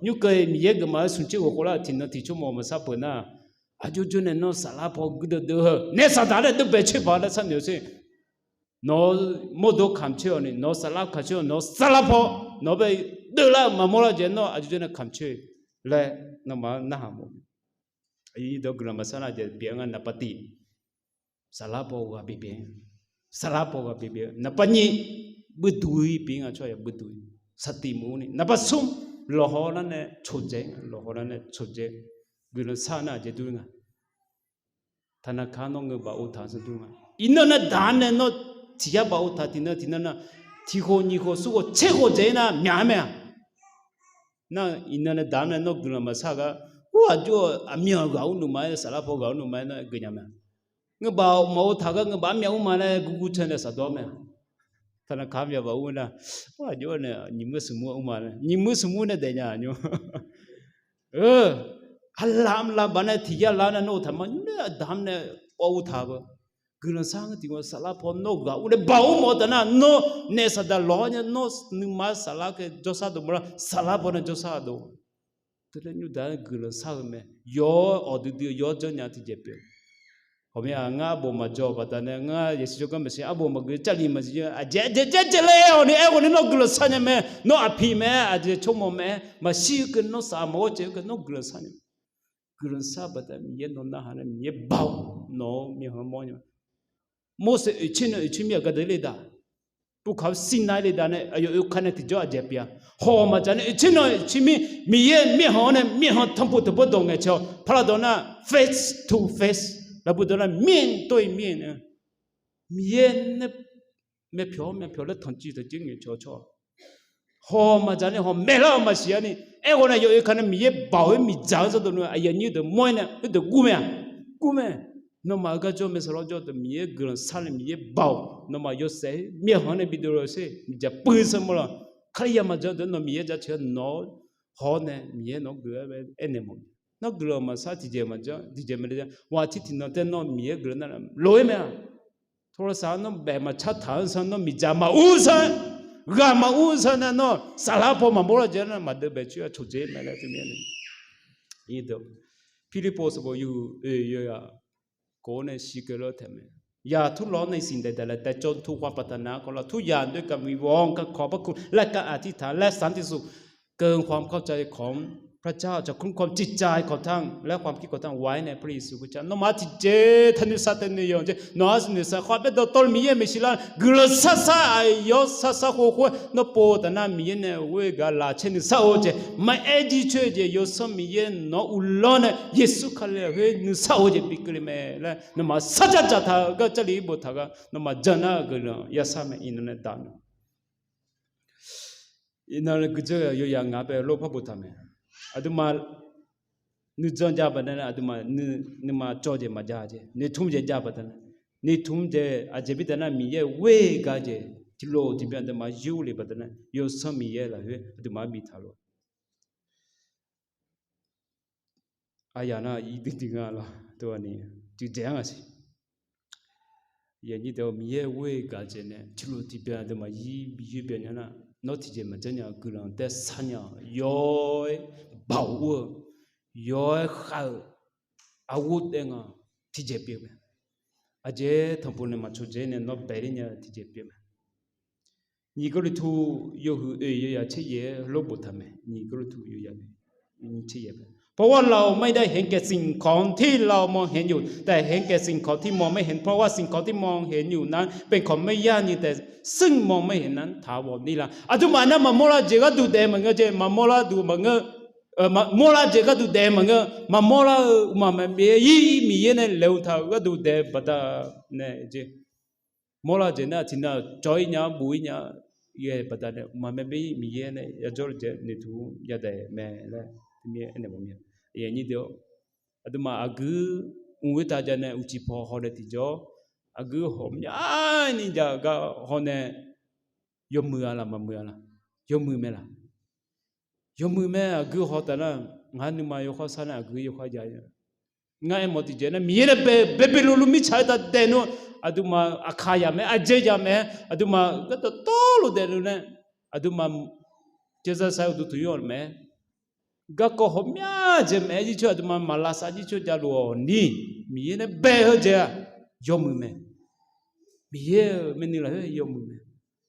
nymr keuv Miqyaer geufmaf-eu smq tser ghofkhof lar tiqnan tiq tsawrmawr maqsar peuq nar, aqjox jawr nae nawr saflar paw guirdeuv deuv-eu nae saqdaq nae deuv bae coer paq laer sharnoeq-eu sher. Nawq-eu mawrdo kamq coer-awq ni, nawq-eu saflar kamq coer-awq, nawq-eu saflar paw, nawq-eu bae deuvlar-eu maqmawr lar jeq nawr aqjox jawr nae kamq coer laer nawmaf-anr narhaq mawf. Guiqlanq maqsar nar jeq pyeuf-aer nga naqpav tiq saflar paw ghaq byaeq byaeq-a, saflar paw ghaq byaeq byaeq-a. Naqpav nyiq, buiduq-ir pyeuf nga tsawrhaq yaq buiduq-ir saqtiq maqur ni. Naqpav smr, lawqhaw lar nae coqdzae, lawqhaw lar nae coqdzae. Guiqlanq sar nar aqjeq dur nga. Taqnaqkaq nawr ngeur baf ov taq-anr sar dur nga. Iqnan nae daq-anr nae nawr tiq yar baf ov taq tiqnan tiqnan nar, tiq khof nyiq khof smr khof tser khof dzaeq-ir nar myaq-aer mae-a. Nar iqnan nae daq-anr nae nawr guiqlanq maqsar gar, ur aqjox-eu aqmyanq ghaq ur nuima-aer saflar paw ghaq ur nuima-aer nar geuf nya mae-a. Ngeur baf maqov taq gar ngeur baf-anr myaq ur ma laer gurgur cae nae saqdawr mae-a. Taqnaqkaq myaq baf ur nar, ur aqjox nae nyiq muir smq muir ur ma laer nyiq muir smq muir nae daef nya nymr. Aqlaf mqlav baf nae tiq yar lar nae nawr ov taq ma nymr nae aqdaq-anr nae paw ur taq beu. Guiqlanq sar ngeur tiq nga saflar paw nawr ghaq ur nae baf ur mawf-eu taf nar nawr nae saqdaq lawq-awr nya nawr nuima saflar kae jawrsar dov mawrlar saflar paw nae jawrsar dov. Teunae nymr daq-anr guiqlanq sar-eu mae. Yawr awqdui dui-eu yawr janrnya tiqjeq pyeuf. Hawq mir-aq ngar arbof maqjawr-eu baqdanae ngar yasiq jawrgar maqsiq arbof maqgeuf jarlif maqsiq aqjeq aqjeq jaejae laer aer-awq ni aerghawq ni nawr guiqlanq sar nya mae. Nawr aqpiq mae-aer aqjeq tsawrmawq mae-aer maqshir-eu keuv nawr saf maqghawr caev-eu keuv nawr guiqlanq sar nya mae. Guiqlanq sar baqdanae Miqyaer nawr narhaq nae Miqyaer baoq nawq-anr myawq-anr mawr nya mae. Morseq oeqtser nae oeqtser mir-aq gardeuq le daq, puvkaq-eu Sirnav le daq nae aqyawf oeka nae tiqjawr aqjeq pyeuf-a. Hawq maqdzaq nae oeqtser nae oeqtser mir Miqyaer mirkhanq-anr nae mirkhanq tanqpuq tanqbawr dawq ngaeq cae-awq. Paqlaqdawq nar face to face, laqbu dawq nar mir tov-ir mir nae Miqyaer nae myavpyawq-anr myavpyawq laer tanqciv tanqciv ngaeq cae-awq tsawrhaq. Hawq maqdzaq nae hawq maeqlar-eu maqsiq-a ni. Aerghawq nae aqyawf oeka nae Miqyaer baoq-aer miqdzaq-eu zardawq nui aqyuif aqnyir deuq mawr-aer nae oedeuq gur mae-aq, gur mae. Nawmaf-euq gar jawr mae saqlawr jawr deuq Miqyaer guiqlanq sar nae Miqyaer baoq nawmaf yawshaef-aer mirkhanq-anr nae bidov-eu sher miqdzaq puiv sar mawr laq. Kalizaq maqjan deuq nawr Miqyaer jaceuq-aer nawq-awr haw-awr nae Miqyaer nawq-anr geuf-aer aernaeq mawf. Nawr guiqlanq maqsar tiqjeq maqjan tiqjeq maqle jan waqtir tiqnan tae nawr Miqyaer guiqlanq nar lof-aer mae-aq. โทรศัพท์ nawr baef maqcar taq-anr sar nawr miqdzaq maqur sar, ghaq maqur sar nar nawr saflar paw maqmawr lar jeq nar maqdeuv bae coer-a coqdzer mae laer teumirnae. Pirlirpov sanqbof yawhuiq oe yawya kov-awr nae shir keuv lar taeq mae. Yaq turlawr nae siqdaeq daqlae taeq cawv tu khav paqtaq naq-aer kawv lar tur yaq doer gaq miqbawq-anr kakawq parkuv laer kav aqtirtaq laer sanr tiqsuq เกินความเข้าใจของพระเจ้า จากคุณความจิตใจของท่าน และความคิดของท่านไว้ในพระเยซูคริสต์เจ้า nawmaf-anr tiqjeq taq noeqshaq taef noeq yawq jeq nawq-anr noeqshaq khawf baedawq tawvluf Miqyaer maeqshi lar guiqlanq sarsar aqyawf sarsar khof khof-aer nawr pov taf nar Miqyaer nae ghoer gaq laqcaer noeqshaq-eu jeq maqaer jircoer-eu jeq Yawsanr Miqyaer nawq-anr uvlanr nae Yeqsur Kali lafkhoer noeqshaq-eu jeq bi keuvle mae laer nawmaf sarjar dzaqtaq-eu gar Jarlif-ir boftaq gar nawmaf jan nar-eu guiqlanq yashar mae. Iqnan nae daq-eu Iqnan guiqdzeur-eu yawya ngaq bae lor par boftaq mae. Aqduimaf nuijan jav baqdanae aqduimaf nuima cawv jeq maqjav jeq noeqtmr jeq jav baqdanae noeqtmr jeq aqjeq bi taf nar Miqyaer ghoer gaq jeq tiqlof tiqbyan aqduimaf yurle baqdanae Yawsanr Miqyaer lafkhoer aqduimaf-anr biftaq lof Aqyawf nar irdui dui nga lawr, tov-a ni, cuiv dzaeq-anr ngaq siq. Miqyaer ghoer-eu gaq dzaeq nae tiqlof tiqbyan aqduimaf ir bi yoer byan nya nar, nawr tiqjeq maqjanr nya-eu guiqlanq taer sharnya-awq. Yaw-aer baoq ur-eu, yaw-aer khav-eu, arghof daef nga tiqjeq pyeuf mae. Aqjeq tanqpuq naeq maqtsov dzaeq nae nawr baeq ler nya-eu tiqjeq pyeuf mae. Nyiq Gawrliqtu yawhuiq oeq yawzaq tser yaef-aer heulof boftaq mae. Nyiq Gawrliqtu yawzaq oeq tser yaef-aer, เพราะว่าเราไม่ได้เห็นแก่สิ่งของที่เรามองเห็นอยู่ แต่เห็นแก่สิ่งของที่มองไม่เห็น เพราะว่าสิ่งของที่มองเห็นอยู่นั้นเป็นของไม่ยั่งยืน แต่ซึ่งมองไม่เห็นนั้นถาวรนิรันดร์ Aqduimaf nar maqmawr lar-eu jeq gharduq daef maqngeur jeq, maqmawr lar duq maqngeur, maqmawr lar jeq gharduq daef maqngeur, maqmawr lar-eu mqmaq maqbyav-ir Miqyaer nae laeqhmq taq-euq gharduq daef baqdanae jeq, mawrlar-eu jeq nar tiqnan cawv-ir nya-awr bof-ir nya-a, ghae baqdanae mqmaq maqbyav-ir Miqyaer nae yajawr le jeq noeqtmq yadaef mae laer teumirnae aernaeq mawf mir-a. Aqduimaf aqguir mq khoertav jav nae uqcif paw haw nae tiqjawr, aqguir hawmyani jaq gar haw nae yawmuiq-a laf maqmuiq-a laf? Yawmuiq mae laf? Yawmuiq mae. Aqguir haw taf nar, ngaq nuima yawkhar sar nar aqguir yawkhar jav-ir-a. Ngar aermawf tiqjeq nar Miqyaer nae bae baebae luf luf mirtsaq-aer taf daef nmr, aqduimaf aqkaq yamq mae, aqjeq yamq mae-aer aqduimaf gardawq tawrluf daefluf nae, aqduimaf jazar sar-eu duqtuq yawr-eu mae-aer, garkawv hawmya jeq mae-aer jircoer aqduimaf maqlavsav jircoer javluf-awq ni, Miqyaer nae bae-eu jeq-aq yawmuiq mae. Miqyaer-euq myavnuiv lafkhoer yawmuiq mae.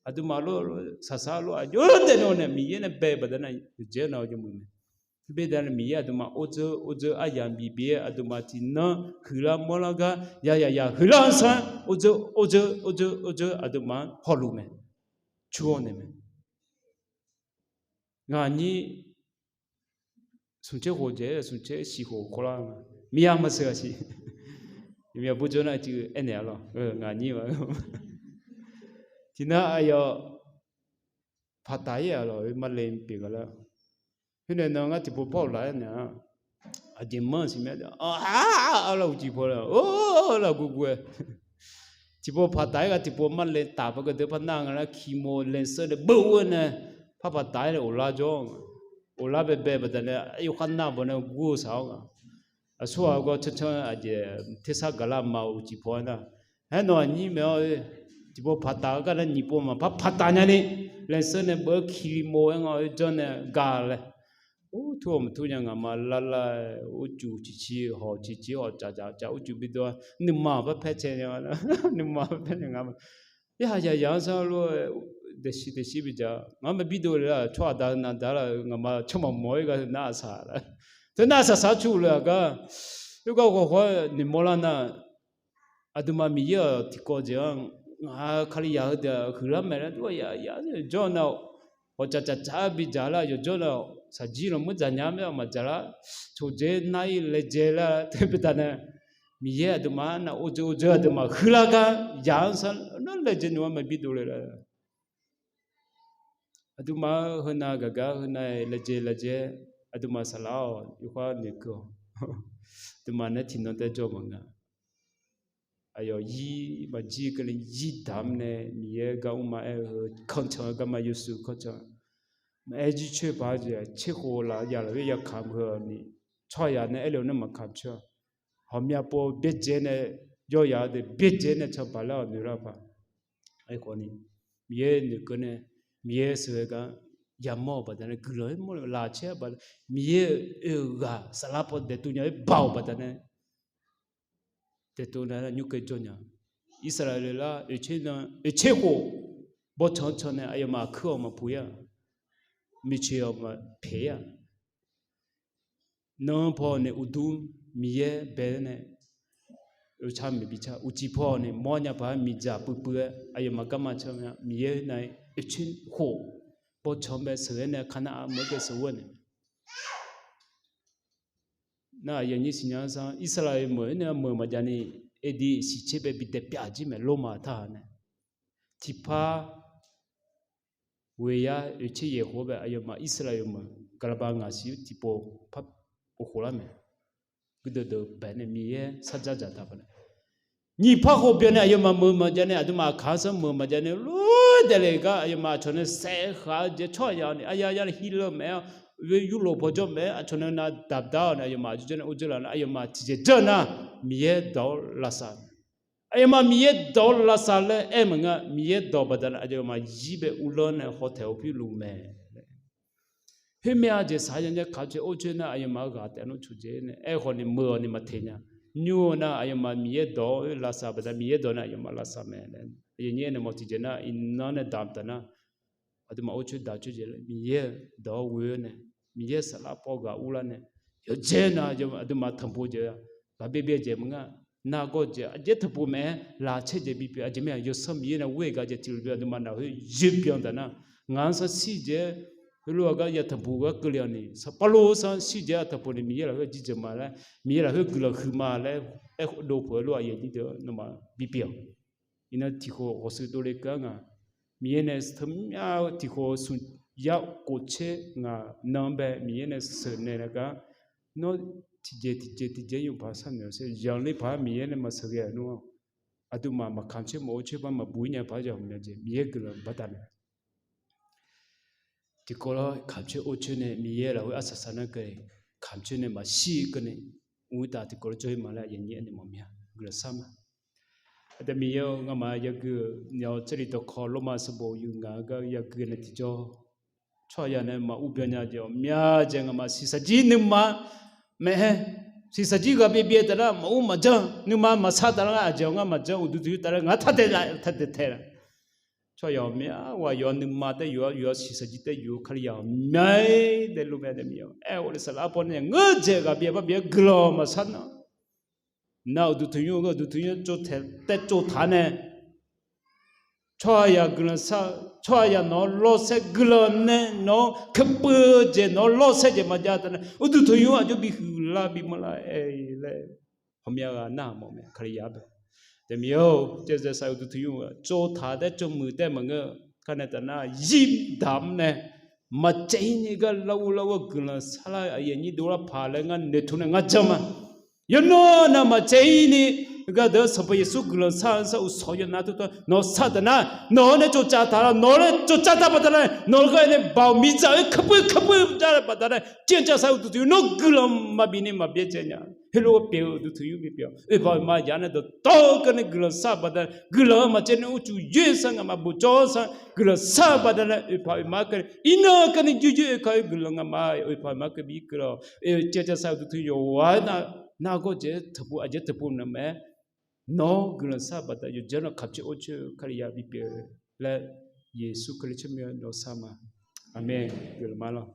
Aqduimaf lof saqsaq lof aqjox daef nmr nae Miqyaer nae bae-eu baqdanae yawqjeq nar yawmuiq mae. Teumirnae Miqyaer aqduimaf ordzeur ordzeur aryamq bif bif-aer aqduimaf tiqnan huiqlar mawrlar gar yayaq yaq huiqlar-anr sar-aer ordzeur ordzeur ordzeur ordzeur aqduimaf-anr hawluf mae. Cur-awr naeq mae. Ngaq nyir smq tser khof jeq-aer smq tser shiq khof khawvlar-eu ma. Miqyaer maqsheuq-a siq. Miqyaer burjawr nar cuiv aernaeq-a lawr, ngaq nyir ma. Tiqnan aqyawf paqtaf-ir-aq lawq, marle pyeuf nga lar. Khoernae nan ngar tiqpov par-awq laf-aer naeq-a, aqjeq manr siq mae, a, a, a, lar uqcif paw la, o, lar guvguv-aer tiqpov paqtaf-ir gar tiqpov marle taf par gardeur par nar nga lar, kiqmov laeqseur nae beu-eu nae par paqtaf-ir nae of lar jawr nga. Of lar baebae baqdanae yawkhar nar bawq nae gur-eu saq-awr nga. Aqsurghaq gawr cancan aqjeq tersar gaqlar ma-eu uqcif paw-aer nar, haer nawq aqnyir maeq-awr, tiqpov paqtaf-eu gar nar nyiq pov maqpar paqtaf nyani, laeqseur nae beu-eu kiqmov-aer nga-awr janr nae ga laer, ur, tur-awq maqtur nya ngaqma lar lar-aer, urcuf ciqcir hawq ciqcir hawq caf caf caf urcuf bidov-a, nuima par paer cae nya, nuima par paer nya ngaqma. Yaq yaq yaq-anr sar lof-aer, daeqshi daeqshi bidzaq ngar maqbi dov le lar, tsawrhaq da heu nav da lar-eu ngaqma tsawrmawq mawq-aer gar heu nar-aq saq lar. Teu nar-aq saqsaq cuf le-aq gar, khoergar ghawqhawr-aer noeqmawr lar nar, aqduimaf Miqyaer-aq tiqkawv jeq-anr ngaq Kalizaq heudeuq-aq huiqlar maeq laer dur-a ya ya jawr nar, hawq caf caf caf-aer bidzaq lar yawqjawr nar, shaqjir lanqmuir dzaq nya-a mae maqdzaq lar, coqdzae nar-ir laejae lar teu baqdanae, Miqyaer aqduimaf-anr nav ordzeur ordzeur aqduimaf huiqlar gar yaq-anr sar nar laejae nmr-anr maqbi dov le lar. Aqduimaf-anr heunav gaq gaq heunav-aer laejae laejae, aqduimaf saqlaq-awq yawkhar noeqkeuv-awq. Aqduimaf nae tiqnan tae jawr maqnga. Aqyawf ir maqjir keuvni ir damq nae Miqyaer gar mrma aer-eu heu kancan-eu garma yawshuif kancan. Maqaer jircoer baq-eu jeq tser khof laf ya lafkhoer ya kamq heu-awq ni, tsawrhaqzaq nae aerle-eu nar maqkamq coer-a. Hawqmya pov byaerdzae nae, yawzaq-eu deuq byaerdzae nae canbaq lar-awq noeq lar paq. Aerkhawf ni, Miqyaer noeqkeuv nae, Miqyaer sheuqghae gar yamawr-euq baqdanae guiqlanq-aer mawr laf caer-a baq, Miqyaer-euq oeq ghaq saflar paw daeqtov nya-aer baoq baqdanae daeqtov nya nar nymr keuv jawr nya. Irsaqleqlav oeq tser nan oeq tser khof bawrtsanq-anr can nae aqyawfmaf aqkuir-awq maqpuq-ir-a, miqcoeq-awq maqpaeq-ir-a. Nan paw nae uqdur Miqyaer bae-aer nae, oeqcar maeqbi car uqcif paw nae mawr nya paq-aer miqdzaq puiv puiv-aer aqyawfmaf garma can nya. Miqyaer nar-aer oeq tser khof bawrtsanq-anr bae sheuq-aer nae kanav-a meuq-aer bae sheuq-aer nae nar, aqyawf nyir siqnya-anr sar Irsaqleqlav meuq-aer nae meuq maqjav ni, edi siqtser bae bi daeq pyaf jir mae. Lormav taq-aq nae tiqpar ghoeqyar oeq tser yaeq khof-aer bae aqyawfmaf Irsaqleqlav yawmeuq gaqlaqba ngaq siq-eu tiqpov par of khof lar mae. Guirdeuv deuq bae nae Miqyaer sarjax dzaqtaq paq nae nyiq par khof byan nae aqyawfmaf meuq maqjav nae aqduimaf aqkaq-anr sar meuq maqjav nae lof-aer daefle gar aqyawfmaf aqcawq nae saef khaq-eu jeq tsawrhaq ya ni aqya ya le hirleu mae-awr oe yurlof paw jawr maeq-aer aqcawq nae nav daqdar-awq nae aqyawfmaf aqjox janr nae or dzeur laf nar aqyawfmaf tiqjeq janr nar Miqyaer dawq-awr lavsav. Aqyawfmaf Miqyaer dawq-awr lavsav laer aer maqngeur-a. Miqyaer dawq baqdanae aqyawfmaf zir bae uvlanr nae hawtaeq-awr pirluf mae. Khoermae-a jeq saqnya nya kamq cae or coer nar aqyawfmaf-eu ghaq taef nar coqdzae nae aerkhawf ni meuq-awq ni maqteq nya. Nymr-eu nar aqyawfmaf Miqyaer dawq-awr lavsav baqdanae Miqyaer dawq nae aqyawfmaf lavsav mae laer aqyawf nyir aer nae mawf tiqjeq nar iqnan nae damq taq nar aqduimaf or coer daq coer jeq laer Miqyaer-eu dawq-awr ghoe-awr nae Miqyaer saflar paw ghaq urlar nae yawqdzae nar aqduimaf tanqbo jeq ghaq byaerbyae jeq maqngeur-a. Nargawr jeq aqdzaer tanqbo maeq-aer laqcaer jeq bipyeuf aqjeq mirnae Yawsanr Miqyaer nae ghoer-eu gaq jeq tiqlof byan aqduimaf naq khoer yoerbyan taq nar ngaq-anr sanr shir jeq-aer heulof-aer gar ya tanqbo gar keuvle-awq ni Sanqpaq Pawrluv sanr shir jeq-aer tanqbo ni Miqyaer lafkhoer jirjeuq ma laer Miqyaer lafkhoer guiqlanq huiqma laer aerdov peuq-eu lof aqyuif aqnyir deuq-anr nawmaf bipyeuf-awq. Iqnan tiqkhof ghawqshuif dovle keuv-ar ngaq Miqyaer nae teu myav-eu tiqkhof-eu smq yar khof tser ngaq nan bae Miqyaer nae sheuqnaeq nae gar nawr tiqjeq tiqjeq tiqjeq yawpaq sharnoeq-awq sher zanqler paq-aer Miqyaer nae maqsheuq ghae-euq nmr-awq. Aqduimaf maqkamq coer maqor coer par maqbuq-ir nya paq-aer yawq mya jeq Miqyaer guiqlanq baqdanae tiqkawv lawr kamq coer or coer nae Miqyaer lafkhoer arsaq saq nar keuvni kamq coer nae maqshir keuvni mqtav tiqkawv lawr jawr-ir ma laer aqyuif aqnyir aernaeq mawf mya guiqlanq shar ma. Aqda Miqyaer-or ngamaf yagui-euq nyaq-awr tserlif dawqkawq lormav sanqbof yuif ngaq-eu gar yagui nae tiqjawr tsawrhaqzaq nae maqur byan nya jeq-awq mya jeq ngamaf shiqshaq jir nuima maeq-aer shiqshaq jir ghaq byaerbyae taf nar maqur maqjanr nuima maqsar taf nar aqjeq-awr ngar maqjanr uqduq tanqnymr taf nar ngaq-anr taqdaeq laf taqdaeq taeq laf tsawrhaqzaq-awq mya ghaq yawf-awr nuima taer yuf-awr yuf-awr shiqshaq jir taer yuf-eu Kalizaq-awq mya-aer daefluf mae daef Miqyaer-or. Aer-awr saflar paw nae ngeur jeq ghaq byaerbyae guiqlanq maqsar nar nar uqduq tanqnymr-eu gar uqduq tanqnymr tsovtaeq taer tsovtaq nae tsawrhaqzaq guiqlanq shar-eu tsawrhaqzaq nawq-anr lawrsaer guiqlanq nae nawq-anr keuvpeuv-eu jeq nawq-anr lawrsaer jeq maqjav taf nar uqduq tanqnymr aqjox bihuiq lar bimanr lar-aer laer hawqmya ghaq narhaq mawf mae Kalizaq-anr bae. Daef Miqyaer-or, caevzaev sar uqduq tanqnymr-eu tsovtaq taer tsovmuiq taer maqngeur-eu kar nae taf nar zir damq-anr nae maqcaev-ir ni gar lar ur lar ur-eu guiqlanq sarlar-eu aqyuif aqnyir dovlar paq laer ngar noeqtmq nae ngar janr ma. Yawqnan nav maqcaev-ir ni gardeuq Sanqpaq Yeqsur guiqlanq shar-eu sar uqshawq yawqnan tawr tawr nawq sar taf nar nawq-anr nae tsovcav taq lar nawq-anr nae tsovcav taq baqdanae nawq-eu gar nae baoq miqdzaq-aer keuvpeuv keuvpeuv jav baqdanae caevzaev sar uqduq tanqnymr nawr guiqlanq maqbif ni maqbyaerdzae nya. Heulof-aer pyeuf-eu uqduq tanqnymr bipyeuf oeqpaq oeqma yaf nae dawqtawvluf keuvni guiqlanq shar baqdanae guiqlanq-anr maqcaev nae urcuf yoer sar ngamaf bof jawr sar guiqlanq shar baqdanae oeqpaq oeqma-anr keuvni iqnan keuvni joer joer oekaq-eu guiqlanq ngamaf oeqpaq oeqma-anr keuv bif-ir keuvlar-awq. Oe caevzaev sar uqduq tanqnymr yawqghaq-aer nar nargawr jeq-aer tanqpov aqjeq tanqpov naq mae-aer nawq-anr guiqlanq shar baqdanae yawqjeq-anr nawq kamq coer or coer-eu Kalizaq bipyeuf laer Yeqsur Kali tsawrmyanr nawq-anr shar ma. Aqmeq. Guiqlanq ma lawr.